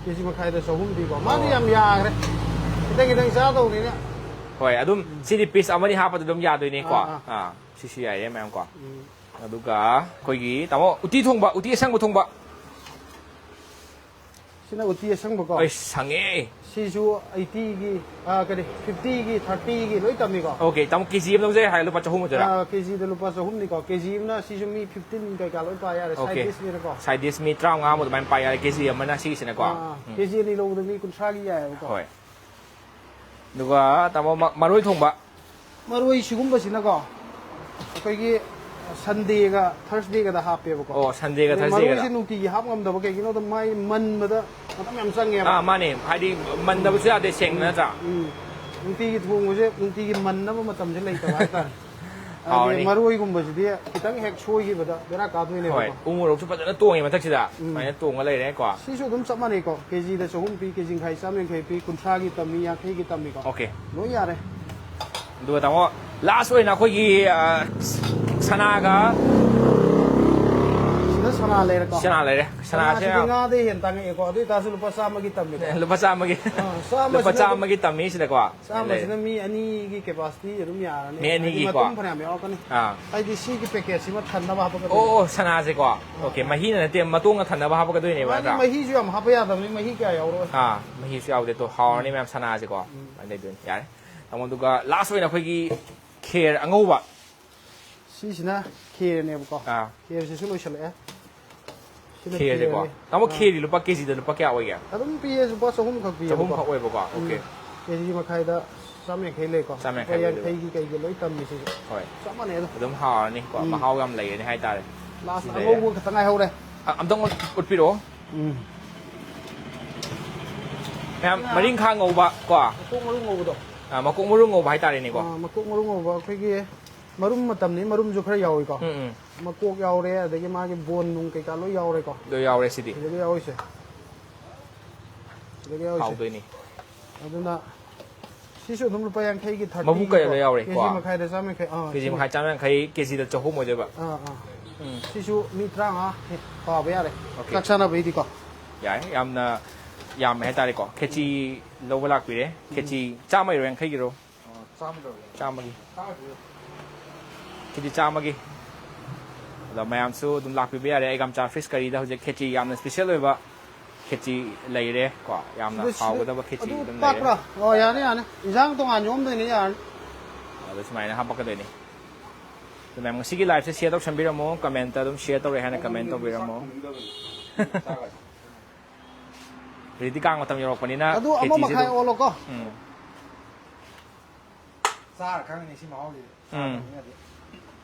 ꯀꯦꯖꯤ ꯃꯈꯥꯏꯗ ꯆꯍꯨꯝ ꯄꯤꯀꯣ꯫ ꯃꯥꯗꯤ ꯌꯥꯝ ꯌꯥꯈ꯭ꯔꯦ, ꯈꯤꯇꯪ ꯈꯤꯇꯪ ꯆꯥꯗꯧꯅꯤꯅ꯫ ꯍꯣꯏ, ꯑꯗꯨꯝ ꯁꯤꯗꯤ ꯄꯤꯁ ꯑꯃꯅꯤ ꯍꯥꯞꯄꯗ ꯑꯗꯨꯝ ꯌꯥꯗꯣꯏꯅꯦꯀꯣ꯫ ꯑꯥ, ꯑꯥ꯫ ꯑꯥ, ꯁꯤꯁꯨ ꯌꯥꯏꯌꯦ ꯃꯌꯥꯝ ꯀꯣ꯫ ꯎꯝ꯫ ꯑꯗꯨꯒ ꯑꯩꯈꯣꯏꯒꯤ ꯇꯥꯃꯣ ꯎꯇꯤ ꯊꯣꯡꯕ, ꯎꯇꯤ ꯑꯁꯪꯕ ꯊꯣꯡꯕ꯫ ꯁꯤꯅ ꯎꯇꯤ ꯑꯁꯪꯕꯀꯣ꯫ ꯑꯩ ꯁꯪꯉꯦ꯫ ꯁꯤꯁꯨ eighty ꯒꯤ, ꯑ, ꯀꯔꯤ, fifty ꯒꯤ, thirty ꯒꯤ ꯂꯣꯏ ꯇꯝꯃꯤꯀꯣ꯫ ꯑꯣꯀꯦ, ꯇꯥꯃꯣ ꯀꯦꯖꯤ ꯑꯃ ꯂꯧꯖꯩ ꯍꯥꯏ ꯂꯨꯄꯥ ꯆꯍꯨꯝ ꯑꯣꯏꯗꯣꯏꯔꯥ? ꯑꯣꯀꯦ꯫ Dish ꯅꯤꯅꯀꯣ꯫ Side dish ꯃꯤ ꯇꯔꯥꯃꯉꯥ ꯑꯃ ꯑꯗꯨꯃꯥꯏꯅ ꯄꯥ ꯌꯥꯔꯦ, ꯀꯦꯖꯤ ꯑꯃꯅ ꯁꯤꯒꯤꯁꯤꯅꯀꯣ꯫ ꯑꯥ, ꯎꯝ꯫ ꯀꯦꯖꯤ ꯑꯅꯤ ꯂꯧꯕꯗ ꯃꯤ ꯀꯨꯟꯊ꯭ꯔꯥꯒꯤ ꯌꯥꯏꯑꯕꯀꯣ꯫ ꯍꯣꯏ꯫ ꯑꯗꯨꯒ ꯇꯥꯃꯣ ꯃ-, ꯃꯔꯣꯏ ꯊꯣꯡꯕ꯫ ꯃꯔꯣꯏ ꯁꯤꯒꯨꯝꯕꯁꯤꯅꯀꯣ, ꯑꯩꯈꯣꯏꯒꯤ Sunday ꯒ Thursday ꯒꯗ ꯍꯥꯞꯄꯦꯕꯀꯣ꯫ ꯑꯣ, Sunday ꯒ ꯑꯗꯩ Thursday ꯒꯗ꯫ ꯃꯔꯣꯏꯁꯦ ꯅꯨꯡꯇꯤꯒꯤ ꯍꯥꯞ ꯉꯝꯗꯕ, ꯀꯩꯒꯤꯅꯣꯗ ꯃꯥꯏ ꯃꯟꯕꯗ ꯃꯇꯝ ꯌꯥꯝ ꯆꯪꯉꯦꯕ꯫ ꯑꯥ, ꯃꯥꯅꯦ, ꯍꯥꯏꯗꯤ ꯃꯟꯗꯕꯁꯨ ꯌꯥꯗꯦ ꯁꯦꯡꯅ, ꯅꯠꯇ꯭ꯔꯥ? ꯎꯝ꯫ ꯅꯨꯡꯇꯤꯒꯤ ꯊꯣꯡꯕꯁꯦ, ꯅꯨꯡꯇꯤꯒꯤ ꯃꯟꯅꯕ ꯃꯇꯝꯁꯦ ꯂꯩꯇꯕ ꯍꯥꯏꯇꯥꯔꯦ꯫ ꯍꯥꯎꯔꯅꯤ꯫ ꯑꯗꯩ ꯃꯔꯣꯏꯒꯨꯝꯕꯁꯤꯗꯤ ꯈꯤꯇꯪ ꯍꯦꯛ ꯁꯣꯏꯈꯤꯕꯗ ꯕꯦꯔꯥ ꯀꯥꯗꯣꯏꯅꯦꯕꯀꯣ꯫ ꯍꯣꯏ, ꯎ ꯃꯣꯔꯣꯛꯁꯨ ꯐꯖꯅ ꯇꯣꯡꯉꯦ ꯃꯊꯛꯁꯤꯗ꯫ ꯎꯝ꯫ ꯁꯨꯃꯥꯏꯅ ꯇꯣꯡꯉ ꯂꯩꯔꯦꯀꯣ꯫ ꯁꯤꯁꯨ ꯑꯗꯨꯝ ꯆꯞ ꯃꯥꯟꯅꯩꯀꯣ, ꯀꯦꯖꯤꯗ ꯆꯍꯨꯝ ꯄꯤ, ꯀꯦꯖꯤ ꯃꯈꯥꯏ ꯆꯥꯝ ꯌꯥꯡꯈꯩ ꯄꯤ, ꯀꯨꯟꯊ꯭ꯔꯥꯒꯤ ꯇꯝꯃꯤ, ꯌꯥꯡꯈꯩꯒꯤ ꯇꯝꯃꯤꯀꯣ꯫ ꯑꯣꯀꯦ꯫ ꯂꯣꯏ ꯌꯥꯔꯦ꯫ ꯑꯗꯨꯒ ꯇꯥꯃꯣ, ꯂꯥꯁ ꯑꯣꯏꯅ ꯑꯩꯈꯣꯏꯒꯤ, ꯑ, ꯁꯅꯥꯒ ꯁꯤꯗ ꯁꯅꯥ ꯂꯩꯔꯦꯀꯣ꯫ ꯁꯅꯥ ꯂꯩꯔꯦ꯫ ꯁꯅꯥꯁꯦ ꯁꯅꯥꯁꯤꯗꯤ ꯉꯥꯗꯩ ꯍꯦꯟꯅ ꯇꯥꯡꯉꯛꯑꯦꯀꯣ, ꯑꯗꯨ ꯑꯣꯏꯇꯥꯔꯁꯨ ꯂꯨꯄꯥ ꯆꯥꯝꯃꯒꯤ ꯇꯝꯃꯤꯀꯣ꯫ ꯂꯨꯄꯥ ꯆꯥꯝꯃꯒꯤ, ꯑꯥ, ꯆꯥꯝꯃꯁꯤꯅ ꯂꯨꯄꯥ ꯑꯗꯨꯝ ꯆꯥꯝꯃꯒꯤ ꯇꯝꯃꯤ ꯁꯤꯗꯀꯣ꯫ ꯆꯥꯝꯃꯁꯤꯅ ꯃꯤ ꯑꯅꯤꯒꯤ capacity ꯑꯗꯨꯝ ꯌꯥꯔꯅꯤ꯫ ꯃꯤ ꯍꯥꯏꯗꯤ ꯑꯅꯤꯒꯤꯀꯣ꯫ ꯃꯇꯨꯝ ꯐꯅꯌꯥꯝ ꯌꯥꯎꯔꯛꯀꯅꯤ꯫ ꯑꯥ꯫ ꯍꯥꯏꯗꯤ ꯁꯤꯒꯤ packet ꯁꯤꯃ ꯊꯟꯅꯕ ꯍꯥꯞꯄꯛꯀꯗꯣꯏꯅꯤ꯫ ꯑꯣ, ꯑꯣ, ꯁꯅꯥꯁꯦꯀꯣ꯫ ꯑꯣꯀꯦ, ꯃꯍꯤꯅ ꯅꯠꯇꯦ, ꯃꯇꯣꯡꯅ ꯊꯟꯅꯕ ꯍꯥꯞꯄꯛꯀꯗꯣꯏꯅꯦꯕ, ꯃꯥꯗꯤ ꯅꯠꯇ꯭ꯔꯥ? ꯃꯍꯤꯁꯨ ꯌꯥꯝ ꯍꯥꯞꯄ ꯌꯥꯗꯕꯅꯤ, ꯃꯍꯤ ꯀꯌꯥ ꯌꯥꯎꯔꯛꯑꯣꯏ꯫ ꯑꯥ, ꯃꯍꯤꯁꯨ ꯌꯥꯎꯗꯦ꯫ ꯇꯣ, ꯍꯥꯎꯔꯅꯤ ꯃꯌꯥꯝ ꯁꯅꯥꯁꯦꯀꯣ꯫ ꯑꯗꯨꯃꯥꯏꯅ ꯂꯩꯗꯣꯏꯅꯤ꯫ ꯌꯥꯔꯦ꯫ ꯇꯥꯃꯣ, ꯑꯗꯨꯒ ꯂꯥꯁ ꯑꯣꯏꯅ ꯑꯩꯈꯣꯏꯒꯤ ꯈꯦꯔ ꯑꯉꯧꯕ꯫ ꯁꯤꯁꯤꯅ ꯈꯦꯔꯅꯦꯕꯀꯣ꯫ ꯑꯥ꯫ ꯈꯦꯔꯁꯤꯁꯨ ꯂꯣꯏꯁꯤꯜꯂꯛꯑꯦ꯫ ꯁꯤꯅ ꯈꯦꯔꯁꯦꯀꯣ꯫ ꯈꯦꯔꯅꯤ꯫ ꯇꯥꯃꯣ, ꯑꯥ꯫ ꯈꯦꯔꯗꯤ ꯂꯨꯄꯥ ꯀꯦꯖꯤꯗ ꯂꯨꯄꯥ ꯀꯌꯥ ꯑꯣꯏꯒꯦ? ꯑꯗꯨꯝ ꯄꯤꯌꯦ, ꯂꯨꯄꯥ ꯆꯍꯨꯝ ꯈꯛ ꯄꯤꯌꯦꯕꯀꯣ꯫ ꯆꯍꯨꯝ ꯈꯛ ꯑꯣꯏꯕꯀꯣ? ꯎꯝ꯫ ꯑꯣꯀꯦ꯫ ꯀꯦꯖꯤ ꯃꯈꯥꯏꯗ ꯆꯥꯝ ꯌꯥꯡꯈꯩ ꯂꯩꯀꯣ꯫ ꯆꯥꯝ ꯌꯥꯡꯈꯩ ꯂꯨꯄꯥ ꯑꯣꯏꯗꯣꯏꯕ꯫ ꯌꯥꯡꯈꯩꯒꯤ ꯀꯩꯒꯤ ꯂꯣꯏ ꯇꯝꯃꯤ ꯁꯤꯁꯨ꯫ ꯍꯣꯏ꯫ ꯆꯞ ꯃꯥꯟꯅꯩ ꯑꯗꯨꯝ꯫ ꯑꯗꯨꯝ ꯍꯥꯎꯔꯅꯤ ꯀꯣ꯫ ꯎꯝ꯫ ꯃꯍꯥꯎ ꯌꯥꯝ ꯂꯩꯔꯅꯤ ꯍꯥꯏꯇꯥꯔꯦ꯫ ꯂꯥꯁ ꯁꯤ ꯂꯩꯔꯦ꯫ ꯑꯉꯧꯕ ꯈꯛꯇ ꯉꯥꯏꯍꯧꯔꯦ꯫ ꯑ, ꯑꯝꯇꯪ ꯎꯠꯄꯤꯔꯛꯑꯣ꯫ ꯎꯝ꯫ ꯃꯌꯥꯝ ꯃꯔꯤꯡꯈꯥ ꯉꯧꯕ ꯀꯣ꯫ ꯃꯀꯣꯛ ꯃꯔꯨ ꯉꯧꯕꯗꯣ꯫ ꯑ, ꯃꯀꯣꯛ ꯃꯔꯨ ꯉꯧꯕ ꯍꯥꯏꯇꯥꯔꯦꯅꯦꯀꯣ꯫ ꯑ, ꯃꯀꯣꯛ ꯃꯔꯨ ꯉꯧꯕ ꯑꯩꯈꯣꯏꯒꯤ ꯃꯔꯨꯝ ꯃꯇꯝꯅꯤ, ꯃꯔꯨꯝꯁꯨ ꯈꯔ ꯌꯥꯎꯏꯀꯣ꯫ ꯎꯝ, ꯎꯝ꯫ ꯃꯀꯣꯛ ꯌꯥꯎꯔꯦ, ꯑꯗꯒꯤ ꯃꯥꯒꯤ bone ꯅꯨꯡ ꯀꯩꯀꯥ ꯂꯣꯏ ꯌꯥꯎꯔꯦꯀꯣ꯫ ꯂꯣꯏ ꯌꯥꯎꯔꯦ ꯁꯤꯗꯤ꯫ ꯁꯤꯗꯒꯤ ꯌꯥꯎꯔꯤꯁꯦ꯫ ꯁꯤꯗꯒꯤ ꯌꯥꯎꯔꯤꯁꯦ꯫ ꯍꯥꯎꯗꯣꯏꯅꯤ꯫ ꯑꯗꯨꯅ ꯁꯤꯁꯨ ꯑꯗꯨꯝ ꯂꯨꯄꯥ ꯌꯥꯡꯈꯩꯒꯤ ꯊꯥꯔꯇꯤ ꯃꯕꯨꯛ ꯀꯩ ꯂꯣꯏ ꯌꯥꯎꯔꯦ, ꯀꯦ ꯀꯣ? ꯖꯤ ꯃꯈꯥꯏꯗ ꯆꯥꯝ ꯌꯥꯡꯈꯩ, ꯑꯥ, ꯀꯦ ꯖꯤ ꯁꯤꯅꯤ꯫ ꯃꯈꯥꯏ ꯆꯥꯝ ꯌꯥꯡꯈꯩ, ꯀꯦ ꯖꯤꯗ ꯆꯍꯨꯝ ꯑꯣꯏꯗꯣꯏꯕ꯫ ꯑꯥ ꯑꯥ ꯎꯝ꯫ ꯁꯤꯁꯨ ꯃꯤ ꯇꯔꯥꯃꯉꯥ ꯍꯦꯛ ꯄꯥꯕ ꯌꯥꯔꯦ꯫ Okay. ꯆꯥꯛ ꯆꯥꯅꯕꯩꯗꯤꯀꯣ꯫ ꯌꯥꯏ, ꯌꯥꯝꯅ ꯌꯥꯝꯃꯦ ꯍꯥꯏꯇꯥꯔꯦꯀꯣ꯫ ꯈꯦꯆꯤ ꯂꯧꯕ ꯂꯥꯛꯄꯤꯔꯦ꯫ ꯈꯦꯆꯤ ꯆꯥꯝꯃꯒꯤꯔꯣ, ꯌꯥꯡꯈꯩꯒꯤꯔꯣ? ꯆꯥꯝꯃ ꯂꯧꯔꯦ꯫ ꯆꯥꯝꯃꯒꯤ꯫ ꯈꯦꯆꯤ ꯆꯥꯝꯃꯒꯤ꯫ ꯑꯗꯣ ꯃꯌꯥꯝꯁꯨ ꯑꯗꯨꯝ ꯂꯥꯛꯄꯤꯕ ꯌꯥꯔꯦ꯫ ꯑꯩꯒꯥꯝꯆꯥ ꯐꯤꯁ ꯀꯔꯤꯗ ꯍꯧꯖꯤꯛ ꯈꯦꯆꯤ ꯌꯥꯝꯅ ꯁ꯭ꯄꯦꯁꯦꯜ ꯑꯣꯏꯕ ꯈꯦꯆꯤ ꯂꯩꯔꯦ ꯀꯣ꯫ ꯌꯥꯝꯅ ꯑꯗꯨ ꯁꯤ-, ꯍꯥꯎꯒꯗꯕ ꯈꯦꯆꯤ ꯑꯗꯨ ꯑꯗꯨꯝ ꯂꯩꯔꯦ꯫ ꯄꯥꯛꯄ꯭ꯔꯥ? ꯑꯣ, ꯌꯥꯅꯤ, ꯌꯥꯅꯤ꯫ ꯏꯟꯁꯥꯡ ꯇꯣꯉꯥꯟ ꯌꯣꯝꯗꯣꯏꯅꯤ, ꯌꯥꯔꯅꯤ꯫ ꯑꯗꯣ ꯁꯨꯃꯥꯏꯅ ꯍꯥꯄꯛꯀꯗꯣꯏꯅꯤ꯫ ꯑꯗꯨ ꯃꯌꯥꯝ ꯉꯁꯤꯒꯤ ꯂꯥꯏꯐꯁꯦ ꯁꯤꯌꯔ ꯇꯧꯁꯟꯕꯤꯔꯝꯃꯣ, ꯀꯃꯦꯟꯇ ꯑꯗꯨꯝ ꯁꯤꯌꯔ ꯇꯧꯔꯦ ꯍꯥꯏꯅ ꯀꯃꯦꯟ ꯇꯧꯕꯤꯔꯝꯃꯣ꯫ ꯍꯧꯖꯤꯛꯇꯤ ꯀꯥꯡ ꯃꯇꯝ ꯌꯧꯔꯛꯄꯅꯤꯅ ꯑꯗꯨ ꯑꯃ ꯈꯦꯆꯤꯁꯦ ꯃꯈꯥꯏ ꯑꯗꯨꯝ ꯑꯣꯜꯂꯣꯀꯣ꯫ ꯎꯝ꯫ ꯆꯥꯔ ꯈꯪꯉꯅꯤ ꯁꯤ ꯃꯍꯥꯎꯁꯤꯗꯤ꯫ ꯎꯝ꯫ ꯆꯥꯗꯕꯅꯤꯅꯗꯤ꯫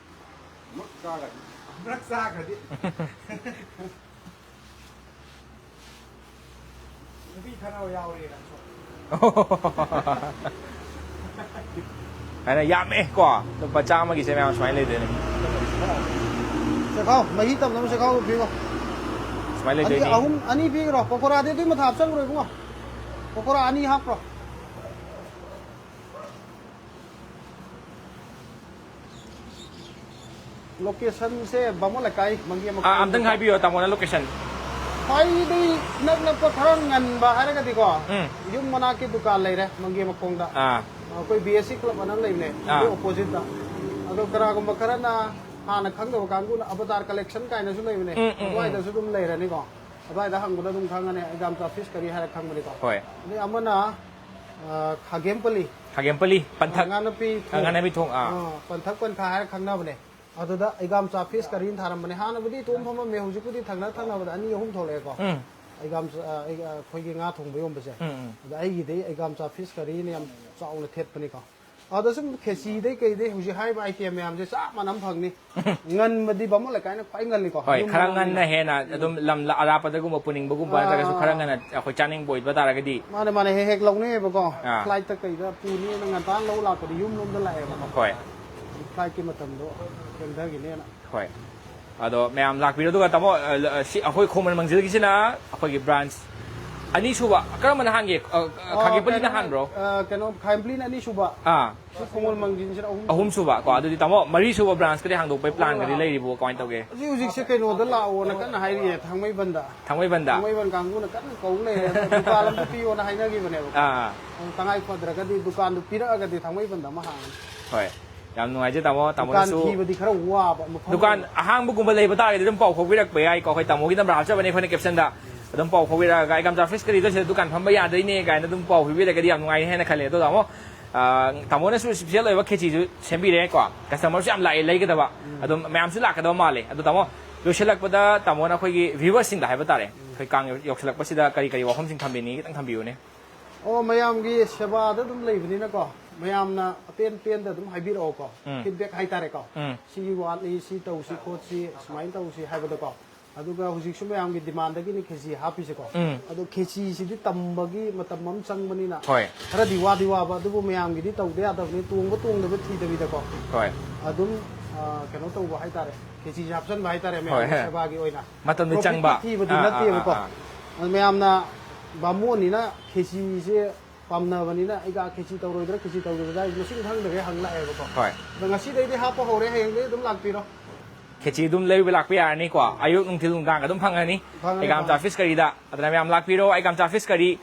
ꯑꯃꯨꯛ ꯆꯥꯒ꯭ꯔꯗꯤ꯫ ꯑꯃꯨꯛ ꯆꯥꯈ꯭ꯔꯗꯤ꯫ ꯅꯨꯄꯤ ꯈꯠꯅꯕ ꯌꯥꯎꯔꯦꯅ꯫ ꯍꯥꯏꯅ ꯌꯥꯝꯃꯦ ꯀꯣ꯫ ꯂꯨꯄꯥ ꯆꯥꯝꯃꯒꯤꯁꯦ ꯃꯌꯥꯝ ꯁꯨꯃꯥꯏꯅ ꯂꯩꯗꯣꯏꯅꯦ꯫ ꯆꯦꯈꯥꯎ, ꯃꯍꯤ ꯇꯝꯅꯕ ꯆꯦꯈꯥꯎ ꯄꯤꯌꯣ꯫ ꯁꯨꯃꯥꯏꯅ ꯑꯅꯤ, ꯂꯩꯗꯣꯏꯅꯤ꯫ ꯑꯍꯨꯝ, ꯑꯅꯤ ꯄꯤꯈ꯭ꯔꯣ꯫ ꯄꯀꯣꯔꯥꯗꯤ ꯑꯗꯨꯏ ꯃꯊꯛ ꯍꯥꯞꯆꯟꯈ꯭ꯔꯣ ꯏꯕꯨꯡꯉꯣ꯫ ꯄꯀꯣꯔꯥ ꯑꯅꯤ ꯍꯥꯞꯈ꯭ꯔꯣ꯫ ꯂꯣꯀꯦꯁꯟꯁꯦ ꯕꯥꯃꯣꯟ ꯂꯩꯀꯥꯏ, ꯃꯪꯒꯤ ꯑꯥ, ꯑꯝꯇꯪ ꯍꯥꯏꯕꯤꯌꯣ ꯇꯥꯃꯣꯅ ꯂꯣꯀꯦꯁꯟ꯫ ꯈ꯭ꯋꯥꯏꯗꯒꯤ ꯏꯅꯛ ꯅꯛꯄ ꯈꯔ ꯉꯟꯕ ꯍꯥꯏꯔꯒꯗꯤꯀꯣ, ꯎꯝ꯫ ꯌꯨꯝ ꯃꯅꯥꯛꯀꯤ ꯗꯨꯀꯥꯟ ꯂꯩꯔꯦ, ꯃꯪꯒꯤ ꯃꯈꯣꯡꯗ꯫ ꯑꯥ꯫ ꯑꯩꯈꯣꯏ ꯕꯤ ꯑꯦꯁ ꯁꯤ ꯀ꯭ꯂꯕ ꯑꯅ ꯂꯩꯕꯅꯦ, ꯑꯥ꯫ ꯑꯗꯨ ꯑꯣꯄꯣꯖꯤꯠꯇ꯫ ꯑꯗꯣ ꯀꯅꯥꯒꯨꯝꯕ ꯈꯔꯅ ꯍꯥꯟꯅ ꯈꯪꯗꯕ ꯀꯥꯡꯕꯨꯅ ꯑꯕꯇꯥꯔ ꯀꯂꯦꯛꯁꯟ ꯀꯥꯏꯅꯁꯨ ꯂꯩꯕꯅꯦ, ꯎꯝ, ꯎꯝ, ꯎꯝ꯫ ꯑꯗꯨꯋꯥꯏꯗꯁꯨ ꯑꯗꯨꯝ ꯂꯩꯔꯅꯤꯀꯣ꯫ ꯑꯗꯨꯋꯥꯏꯗ ꯍꯪꯕꯗ ꯑꯗꯨꯝ ꯈꯪꯉꯅꯤ, ꯑꯩꯒꯥꯝꯆꯥ ꯐꯤꯁ ꯀꯔꯤ ꯍꯥꯏꯔ ꯈꯪꯕꯅꯤꯀꯣ꯫ ꯍꯣꯏ꯫ ꯑꯗꯩ ꯑꯃꯅ, ꯑ, ꯈꯥꯒꯦꯝꯄꯜꯂꯤ꯫ ꯈꯥꯒꯦꯝꯄꯜꯂꯤ, ꯄꯟꯊꯛ꯫ ꯉꯥꯅꯨꯄꯤ ꯊꯣꯡ꯫ ꯑ, ꯉꯥꯅꯨꯄꯤ ꯊꯣꯡ, ꯑꯥ꯫ ꯑ, ꯄꯟꯊꯛ ꯄꯟꯊꯥ ꯍꯥꯏꯔ ꯈꯪꯅꯕꯅꯦ꯫ ꯑꯗꯨꯗ ꯑꯩꯒꯥꯝꯆꯥ ꯐꯤꯁ ꯀꯔꯤꯅ ꯊꯥꯔꯝꯕꯅꯦ꯫ ꯍꯥꯟꯅꯕꯨꯗꯤ ꯏꯇꯣꯝ ꯐꯝꯃꯝꯃꯦ, ꯍꯧꯖꯤꯛꯄꯨꯗꯤ ꯊꯪꯅ ꯊꯪꯅꯕꯗ ꯑꯅꯤ ꯑꯍꯨꯝ ꯊꯣꯛꯂꯛꯑꯦꯀꯣ꯫ ꯎꯝ꯫ ꯑꯩꯒꯥꯝꯆꯥ, ꯑ, ꯑꯩ, ꯑ, ꯑꯩꯈꯣꯏꯒꯤ ꯉꯥ ꯊꯣꯡꯕ ꯌꯣꯟꯕꯁꯦ꯫ ꯎꯝ, ꯎꯝ꯫ ꯑꯗ ꯑꯩꯒꯤꯗꯤ ꯑꯩꯒꯥꯝꯆꯥ ꯐꯤꯁ ꯀꯔꯤꯅ ꯌꯥꯝ ꯆꯥꯎꯅ ꯊꯦꯠꯄꯅꯤꯀꯣ꯫ ꯑꯗ ꯁꯨꯝ ꯈꯦꯆꯤꯗꯩ ꯀꯩꯗꯩ ꯍꯧꯖꯤꯛ ꯍꯥꯏꯔꯤꯕ ꯑꯥꯏꯇꯦꯝ ꯃꯌꯥꯝꯁꯦ ꯆꯞ ꯃꯥꯟꯅ ꯐꯪꯅꯤ꯫ ꯉꯟꯕꯗꯤ ꯕꯥꯃꯣꯟ ꯂꯩꯀꯥꯏꯅ ꯈ꯭ꯋꯥꯏ ꯉꯜꯂꯤꯀꯣ꯫ ꯍꯣꯏ, ꯌꯨꯝ ꯈꯔ ꯃꯅꯥꯛꯅꯤꯅ꯫ ꯉꯟꯅ ꯍꯦꯟꯅ ꯑꯗꯨꯝ ꯂꯝ ꯑꯔꯥꯞꯄꯗꯒꯨꯝꯕ ꯄꯨꯅꯤꯡꯕꯒꯨꯝꯕ ꯑꯥ, ꯅꯠꯇ꯭ꯔꯒꯁꯨ ꯑꯥ, ꯈꯔ ꯑꯥ꯫ ꯉꯟꯅ ꯑꯩꯈꯣꯏ ꯆꯥꯅꯤꯡꯕ ꯑꯣꯏꯕ ꯇꯥꯔꯒꯗꯤ꯫ ꯃꯥꯅꯦ, ꯃꯥꯅꯦ, ꯍꯦꯛ ꯍꯦꯛ ꯂꯧꯅꯩꯌꯦꯕꯀꯣ꯫ ꯑꯥ꯫ ꯐ꯭ꯂꯥꯏꯠꯇ ꯀꯩꯗ ꯄꯨꯅꯤꯅ ꯉꯟꯇꯥꯅ ꯂꯧ ꯂꯥꯛꯄꯗ ꯌꯨꯝ ꯂꯣꯝꯗ ꯂꯥꯛꯑꯦꯕꯀꯣ꯫ ꯍꯣꯏ꯫ ꯐ꯭ꯂꯥꯏꯠꯀꯤ ꯃꯇꯝꯗꯣ ꯊꯦꯡꯊꯈꯤꯅꯦꯅ꯫ ꯍꯣꯏ꯫ ꯑꯗꯣ ꯃꯌꯥꯝ ꯂꯥꯛꯄꯤꯔꯣ, ꯑꯗꯨꯒ ꯇꯥꯃꯣ, ꯑ, ꯁꯤ ꯑꯩꯈꯣꯏ ꯈꯣꯡꯃꯟ ꯃꯪꯖꯤꯜꯒꯤꯁꯤꯅ ꯑꯩꯈꯣꯏꯒꯤ ꯕ꯭ꯔꯥꯟꯁ ꯑꯅꯤꯁꯨꯕ ꯀꯔꯝꯕꯅ ꯍꯥꯟꯒꯦ? ꯑ, ꯑ, ꯑ, ꯈꯥꯒꯦꯝꯄꯂꯤꯅ ꯀꯩꯅꯣ, ꯍꯥꯟꯕ꯭ꯔꯣ? ꯑ, ꯀꯩꯅꯣ, ꯈꯥꯒꯦꯝꯄꯂꯤꯅ ꯑꯅꯤꯁꯨꯕ꯫ ꯑꯥ꯫ ꯁꯤ ꯈꯣꯡꯃꯣꯜ ꯃꯪꯖꯤꯟꯁꯤꯅ ꯑꯍꯨꯝ꯫ ꯑꯍꯨꯝꯁꯨꯕ ꯀꯣ꯫ ꯑꯗꯨꯗꯤ ꯇꯥꯃꯣ, ꯃꯔꯤꯁꯨꯕ branch ꯀꯗꯤ ꯍꯥꯡꯗꯣꯛꯄꯩ plan ꯒꯗꯤ ꯂꯩꯔꯤꯕꯣ? ꯀꯃꯥꯏꯅ ꯇꯧꯒꯦ? ꯍꯧꯖꯤꯛ ꯍꯧꯖꯤꯛꯁꯦ ꯀꯩꯅꯣꯗ ꯂꯥꯛꯑꯣꯅ ꯀꯟꯅ ꯍꯥꯏꯔꯤꯌꯦ, ꯊꯥꯡꯃꯩꯕꯟꯗ꯫ ꯊꯥꯡꯃꯩꯕꯟꯗ? ꯊꯥꯡꯃꯩꯕꯟ ꯀꯥꯡꯕꯨꯅ ꯀꯟꯅ ꯀꯧ ꯂꯩꯔꯦ꯫ ꯑꯗꯣ ꯗꯨꯀꯥꯟ ꯑꯝꯇ ꯄꯤꯌꯣꯅ ꯍꯥꯏꯅꯈꯤꯕꯅꯦꯕꯀꯣ꯫ ꯑꯥ꯫ ꯑꯗꯣ ꯇꯉꯥꯏ ꯐꯗ꯭ꯔꯒꯗꯤ ꯗꯨꯀꯥꯟꯗꯨ ꯄꯤꯔꯛꯑꯒꯗꯤ ꯊꯥꯡꯃꯩꯕꯟꯗ ꯑꯃ ꯍꯥꯡꯉꯅꯤ꯫ ꯍꯣꯏ꯫ ꯌꯥꯝ ꯅꯨꯡꯉꯥꯏꯖꯩ ꯇꯥꯃꯣ꯫ ꯗꯨꯀꯥꯟ ꯇꯥꯃꯣꯅꯁꯨ ꯊꯤꯕꯗꯤ ꯈꯔ ꯋꯥꯕ ꯃꯐꯝ ꯗꯨꯀꯥꯟ ꯑꯣꯏꯕ꯫ ꯑꯍꯥꯡꯕꯒꯨꯝꯕ ꯂꯩꯕ ꯇꯥꯔꯒꯗꯤ ꯑꯗꯨꯝ ꯄꯥꯎ ꯐꯥꯎꯕꯤꯔꯛꯄ ꯌꯥꯏꯀꯣ꯫ ꯑꯩꯈꯣꯏ ꯇꯥꯃꯣꯒꯤ number ꯍꯥꯞꯆꯕꯅꯦ ꯑꯩꯈꯣꯏꯅ caption ꯗ꯫ ꯑꯗꯨꯝ ꯄꯥꯎ ꯐꯥꯎꯕꯤꯔꯛꯑꯒ, "ꯑꯩꯒꯥꯝꯆꯥ fish curry ꯗ ꯁꯤꯗ ꯗꯨꯀꯥꯟ ꯐꯝꯕ ꯌꯥꯗꯣꯏꯅꯦ" ꯀꯥꯏꯅ ꯑꯗꯨꯝ ꯄꯥꯎ ꯄꯤꯕꯤꯔꯒꯗꯤ ꯌꯥꯝ ꯅꯨꯡꯉꯥꯏꯅꯤ ꯍꯥꯏꯅ ꯈꯜꯂꯦ꯫ ꯑꯗꯣ ꯇꯥꯃꯣ, ꯑ, ꯇꯥꯃꯣꯅꯁꯨ special ꯑꯣꯏꯕ ꯈꯦꯆꯤꯁꯨ ꯁꯦꯝꯕꯤꯔꯦꯀꯣ꯫ Customer ꯁꯨ ꯌꯥꯝ ꯂꯥꯛꯑꯦ ꯂꯩꯒꯗꯕ꯫ ꯎꯝ꯫ ꯑꯗꯨꯝ ꯃꯌꯥꯝꯁꯨ ꯂꯥꯛꯀꯗꯕ ꯃꯥꯜꯂꯦ꯫ ꯑꯗꯣ ꯇꯥꯃꯣ, ꯂꯣꯏꯁꯤꯜꯂꯛꯄꯗ ꯇꯥꯃꯣꯅ ꯑꯩꯈꯣꯏꯒꯤ viewer ꯁꯤꯡꯗ ꯍꯥꯏꯕ ꯇꯥꯔꯦ, ꯎꯝ꯫ ꯑꯩꯈꯣꯏ ꯀꯥꯡ ꯌꯧꯁꯤꯜꯂꯛꯄꯁꯤꯗ ꯀꯔꯤ ꯀꯔꯤ ꯋꯥꯐꯝꯁꯤꯡ ꯊꯝꯕꯤꯅꯤꯡꯉꯤ ꯈꯤꯇꯪ ꯊꯝꯕꯤꯌꯨꯅꯦ꯫ ꯑꯣ, ꯃꯌꯥꯝꯒꯤ ꯁꯦꯕꯥꯗ ꯑꯗꯨꯝ ꯂꯩꯕꯅꯤꯅꯀꯣ, ꯃꯌꯥꯝꯅ ꯑꯄꯦꯟ ꯄꯦꯟꯗ ꯑꯗꯨꯝ ꯍꯥꯏꯕꯤꯔꯛꯑꯣꯀꯣ, ꯎꯝ꯫ Feedback ꯍꯥꯏꯇꯥꯔꯦꯀꯣ꯫ ꯎꯝ꯫ ꯁꯤ ꯋꯥꯠꯂꯤ, ꯁꯤ ꯇꯧꯁꯤ ꯈꯣꯠꯁꯤ, ꯁꯨꯃꯥꯏꯅ ꯇꯧꯁꯤ ꯍꯥꯏꯕꯗꯀꯣ꯫ ꯑꯗꯨꯒ ꯍꯧꯖꯤꯛꯁꯨ ꯃꯌꯥꯝꯒꯤ demand ꯗꯒꯤꯅꯤ ꯈꯦꯆꯤ ꯍꯥꯞꯄꯤꯁꯦꯀꯣ꯫ ꯎꯝ꯫ ꯑꯗꯣ ꯈꯦꯆꯤꯁꯤꯗꯤ ꯇꯝꯕꯒꯤ ꯃꯇꯝ ꯑꯃ ꯆꯪꯕꯅꯤꯅ ꯍꯣꯏ꯫ ꯈꯔꯗꯤ ꯋꯥꯗꯤ ꯋꯥꯕ, ꯑꯗꯨꯕꯨ ꯃꯌꯥꯝꯒꯤꯗꯤ ꯇꯧꯗ ꯌꯥꯗꯕꯅꯤ, ꯇꯣꯡꯕ ꯇꯣꯡꯗꯕ ꯊꯤꯗꯕꯤꯗꯀꯣ꯫ ꯍꯣꯏ꯫ ꯑꯗꯨꯝ, ꯑ, ꯀꯩꯅꯣ ꯇꯧꯕ ꯍꯥꯏꯇꯥꯔꯦ, ꯈꯦꯆꯤꯁꯦ ꯍꯥꯞꯆꯟꯕ ꯍꯥꯏꯇꯥꯔꯦ ꯃꯌꯥꯝꯒꯤ ꯍꯣꯏ꯫ ꯁꯦꯕꯥꯒꯤ ꯑꯣꯏꯅ꯫ ꯃꯇꯝꯗꯤ profit ꯆꯪꯕ꯫ ꯊꯤꯕꯗꯤ ꯑꯥ, ꯑꯥ, ꯅꯠꯇꯦꯕꯀꯣ꯫ ꯑꯥ, ꯑꯥ꯫ ꯑꯗꯨ ꯃꯌꯥꯝꯅ ꯕꯥꯃꯣꯟꯅꯤꯅ ꯈꯦꯆꯤꯁꯦ ꯄꯥꯝꯅꯕꯅꯤꯅ ꯑꯩꯒ ꯈꯦꯆꯤ ꯇꯧꯔꯣꯏꯗ꯭ꯔꯥ, ꯈꯦꯆꯤ ꯇꯧꯔꯣꯏꯗ꯭ꯔꯥ ꯍꯥꯏꯁꯦ ꯃꯁꯤꯡ ꯈꯪꯗꯈꯩ ꯍꯪ ꯂꯥꯛꯑꯦꯕꯀꯣ꯫ ꯍꯣꯏ꯫ ꯑꯗꯣ ꯉꯁꯤꯗꯩꯗꯤ ꯍꯥꯞꯄ ꯍꯧꯔꯦ, ꯍꯌꯦꯡꯗꯩ ꯑꯗꯨꯝ ꯂꯥꯛꯄꯤꯔꯣ꯫ ꯈꯦꯆꯤ ꯑꯗꯨꯝ ꯂꯩꯕ ꯂꯥꯛꯄ ꯌꯥꯔꯅꯤꯀꯣ꯫ ꯑꯌꯨꯛ, ꯅꯨꯡꯊꯤꯜ, ꯅꯨꯡꯗꯥꯡ ꯑꯗꯨꯝ ꯐꯪꯉꯅꯤ꯫ ꯐꯪꯉꯅꯤ, ꯑꯩꯒꯥꯝꯆꯥ ꯐꯪꯉꯅꯤ꯫ Fish curry ꯗ꯫ ꯑꯗꯨꯅ ꯃꯌꯥꯝ ꯂꯥꯛꯄꯤꯔꯣ꯫ ꯑꯩꯒꯥꯝꯆꯥ Fish curry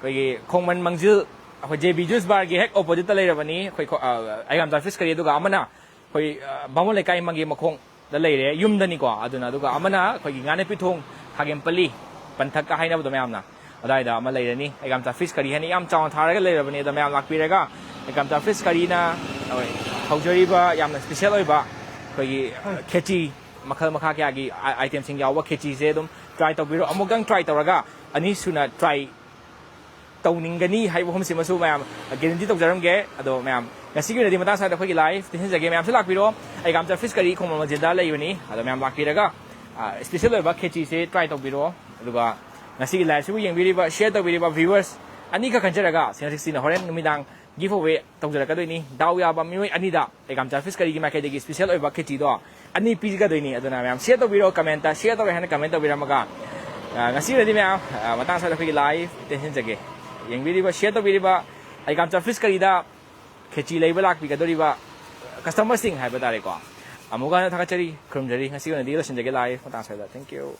ꯑꯩꯈꯣꯏꯒꯤ ꯈꯣꯡꯃꯟ ꯃꯪꯖꯤꯜ, ꯑꯩꯈꯣꯏ J B Juice bar ꯒꯤ ꯍꯦꯛ opposite ꯇ ꯂꯩꯔꯕꯅꯤ꯫ ꯑꯩꯈꯣꯏ ꯈꯣ-, ꯑ, ꯑꯩꯒꯥꯝꯆꯥ Fish curry꯫ ꯑꯗꯨꯒ ꯑꯃꯅ ꯑꯩꯈꯣꯏ, ꯑ, ꯕꯥꯃꯣꯟ ꯂꯩꯀꯥꯏ ꯃꯪꯒꯤ ꯃꯈꯣꯡꯗ ꯂꯩꯔꯦ, ꯌꯨꯝꯗꯅꯤꯀꯣ꯫ ꯑꯗꯨꯅ, ꯑꯗꯨꯒ ꯑꯃꯅ ꯑꯩꯈꯣꯏꯒꯤ ꯉꯥꯅꯦꯄꯤꯊꯣꯡ, ꯈꯥꯒꯦꯝꯄꯜꯂꯤ ꯄꯟꯊꯛꯀ ꯍꯥꯏꯅꯕꯗꯣ ꯃꯌꯥꯝꯅ꯫ ꯑꯗꯥꯏꯗ ꯑꯃ ꯂꯩꯔꯅꯤ꯫ ꯑꯩꯒꯥꯝꯆꯥ Fish curry ꯍꯥꯏꯅ ꯌꯥꯝ ꯆꯥꯎꯅ ꯊꯥꯔꯒ ꯂꯩꯔꯕꯅꯤ꯫ ꯑꯗꯣ ꯃꯌꯥꯝ ꯂꯥꯛꯄꯤꯔꯒ ꯑꯩꯒꯥꯝꯆꯥ Fish curry ꯅ ꯍꯧꯖꯔꯤꯕ ꯌꯥꯝꯅ special ꯑꯣꯏꯕ ꯑꯩꯈꯣꯏꯒꯤ, ꯑ, ꯈꯦꯆꯤ ꯃꯈꯜ ꯃꯈꯥ ꯀꯌꯥꯒꯤ ꯑ-, item ꯁꯤꯡ ꯌꯥꯎꯕ ꯈꯦꯆꯤꯁꯦ ꯑꯗꯨꯝ try ꯇꯧꯕꯤꯔꯣ꯫ ꯑꯃꯨꯛꯇꯪ try ꯇꯧꯔꯒ ꯑꯅꯤꯁꯨꯅ try ꯇꯧꯅꯤꯡꯒꯅꯤ ꯍꯥꯏꯕ ꯋꯥꯐꯝꯁꯤꯃꯁꯨ ꯃꯌꯥꯝ guarantee ꯇꯧꯖꯔꯝꯒꯦ꯫ ꯑꯗꯣ ꯃꯌꯥꯝ, ꯉꯁꯤꯒꯤ ꯑꯣꯏꯅꯗꯤ ꯃꯇꯥꯡ ꯑꯁ꯭ꯋꯥꯏꯗ ꯑꯩꯈꯣꯏꯒꯤ live ꯇꯦꯟꯁꯤꯟꯖꯒꯦ꯫ ꯃꯌꯥꯝꯁꯨ ꯂꯥꯛꯄꯤꯔꯣ꯫ ꯑꯩꯒꯥꯝꯆꯥ Fish curry ꯈꯣꯡꯃꯟ ꯃꯪꯖꯤꯜꯗ ꯂꯩꯕꯅꯤ꯫ ꯑꯗꯣ ꯃꯌꯥꯝ ꯂꯥꯛꯄꯤꯔꯒ, ꯑ, special ꯑꯣꯏꯕ ꯈꯦꯆꯤꯁꯦ try ꯇꯧꯕꯤꯔꯣ꯫ ꯑꯗꯨꯒ ꯉꯁꯤꯒꯤ live ꯁꯤꯕꯨ ꯌꯦꯡꯕꯤꯔꯤꯕ, share ꯇꯧꯕꯤꯔꯤꯕ viewers ꯑꯅꯤꯈꯛ ꯈꯟꯖꯔꯒ ꯁꯤꯛꯁꯇꯤꯅ ꯍꯣꯔꯦꯟ ꯅꯨꯃꯤꯗꯥꯡ give away ꯇꯧꯖꯔꯛꯀꯗꯣꯏꯅꯤ꯫ ꯗꯥꯎ ꯌꯥꯕ ꯃꯤꯑꯣꯏ ꯑꯅꯤꯗ ꯑꯩꯒꯥꯝꯆꯥ Fish curry ꯒꯤ ꯃꯥꯏꯀꯩꯗꯒꯤ special ꯑꯣꯏꯕ ꯈꯦꯆꯤꯗꯣ ꯑꯅꯤ ꯄꯤꯒꯗꯣꯏꯅꯤ꯫ ꯑꯗꯨꯅ ꯃꯌꯥꯝ share ꯇꯧꯕꯤꯔꯣ, comment ꯇ share ꯇꯧꯔꯦ ꯍꯥꯏꯅ comment ꯇꯧꯕꯤꯔꯝꯃꯒ, ꯑ, ꯉꯁꯤ ꯑꯣꯏꯅꯗꯤ ꯃꯌꯥꯝ, ꯑ, ꯃꯇꯥꯡ ꯑꯁ꯭ꯋꯥꯏꯗ ꯑꯩꯈꯣꯏꯒꯤ ꯂꯥꯏꯐ ꯇꯦꯟꯁꯤꯟꯖꯒꯦ꯫ ꯌꯦꯡꯕꯤꯔꯤꯕ, ꯁꯤꯌꯔ ꯇꯧꯕꯤꯔꯤꯕ ꯑꯩꯒꯥꯝꯆꯥ ꯐꯤꯁ ꯀꯔꯤꯗ ꯈꯦꯆꯤ ꯂꯩꯕ ꯂꯥꯛꯄꯤꯒꯗꯧꯔꯤꯕ ꯀꯁꯇꯃꯔꯁꯤꯡ ꯍꯥꯏꯕ ꯇꯥꯔꯦꯀꯣ, ꯑꯃꯨꯛꯀ ꯍꯟꯅ ꯊꯥꯒꯠꯆꯔꯤ, ꯈꯨꯔꯨꯝꯖꯔꯤ꯫ ꯉꯁꯤ ꯑꯣꯏꯅꯗꯤ ꯂꯣꯏꯁꯤꯟꯖꯒꯦ ꯂꯥꯏꯐ ꯃꯇꯥꯡ ꯑꯁ꯭ꯋꯥꯏꯗ꯫ Thank you꯫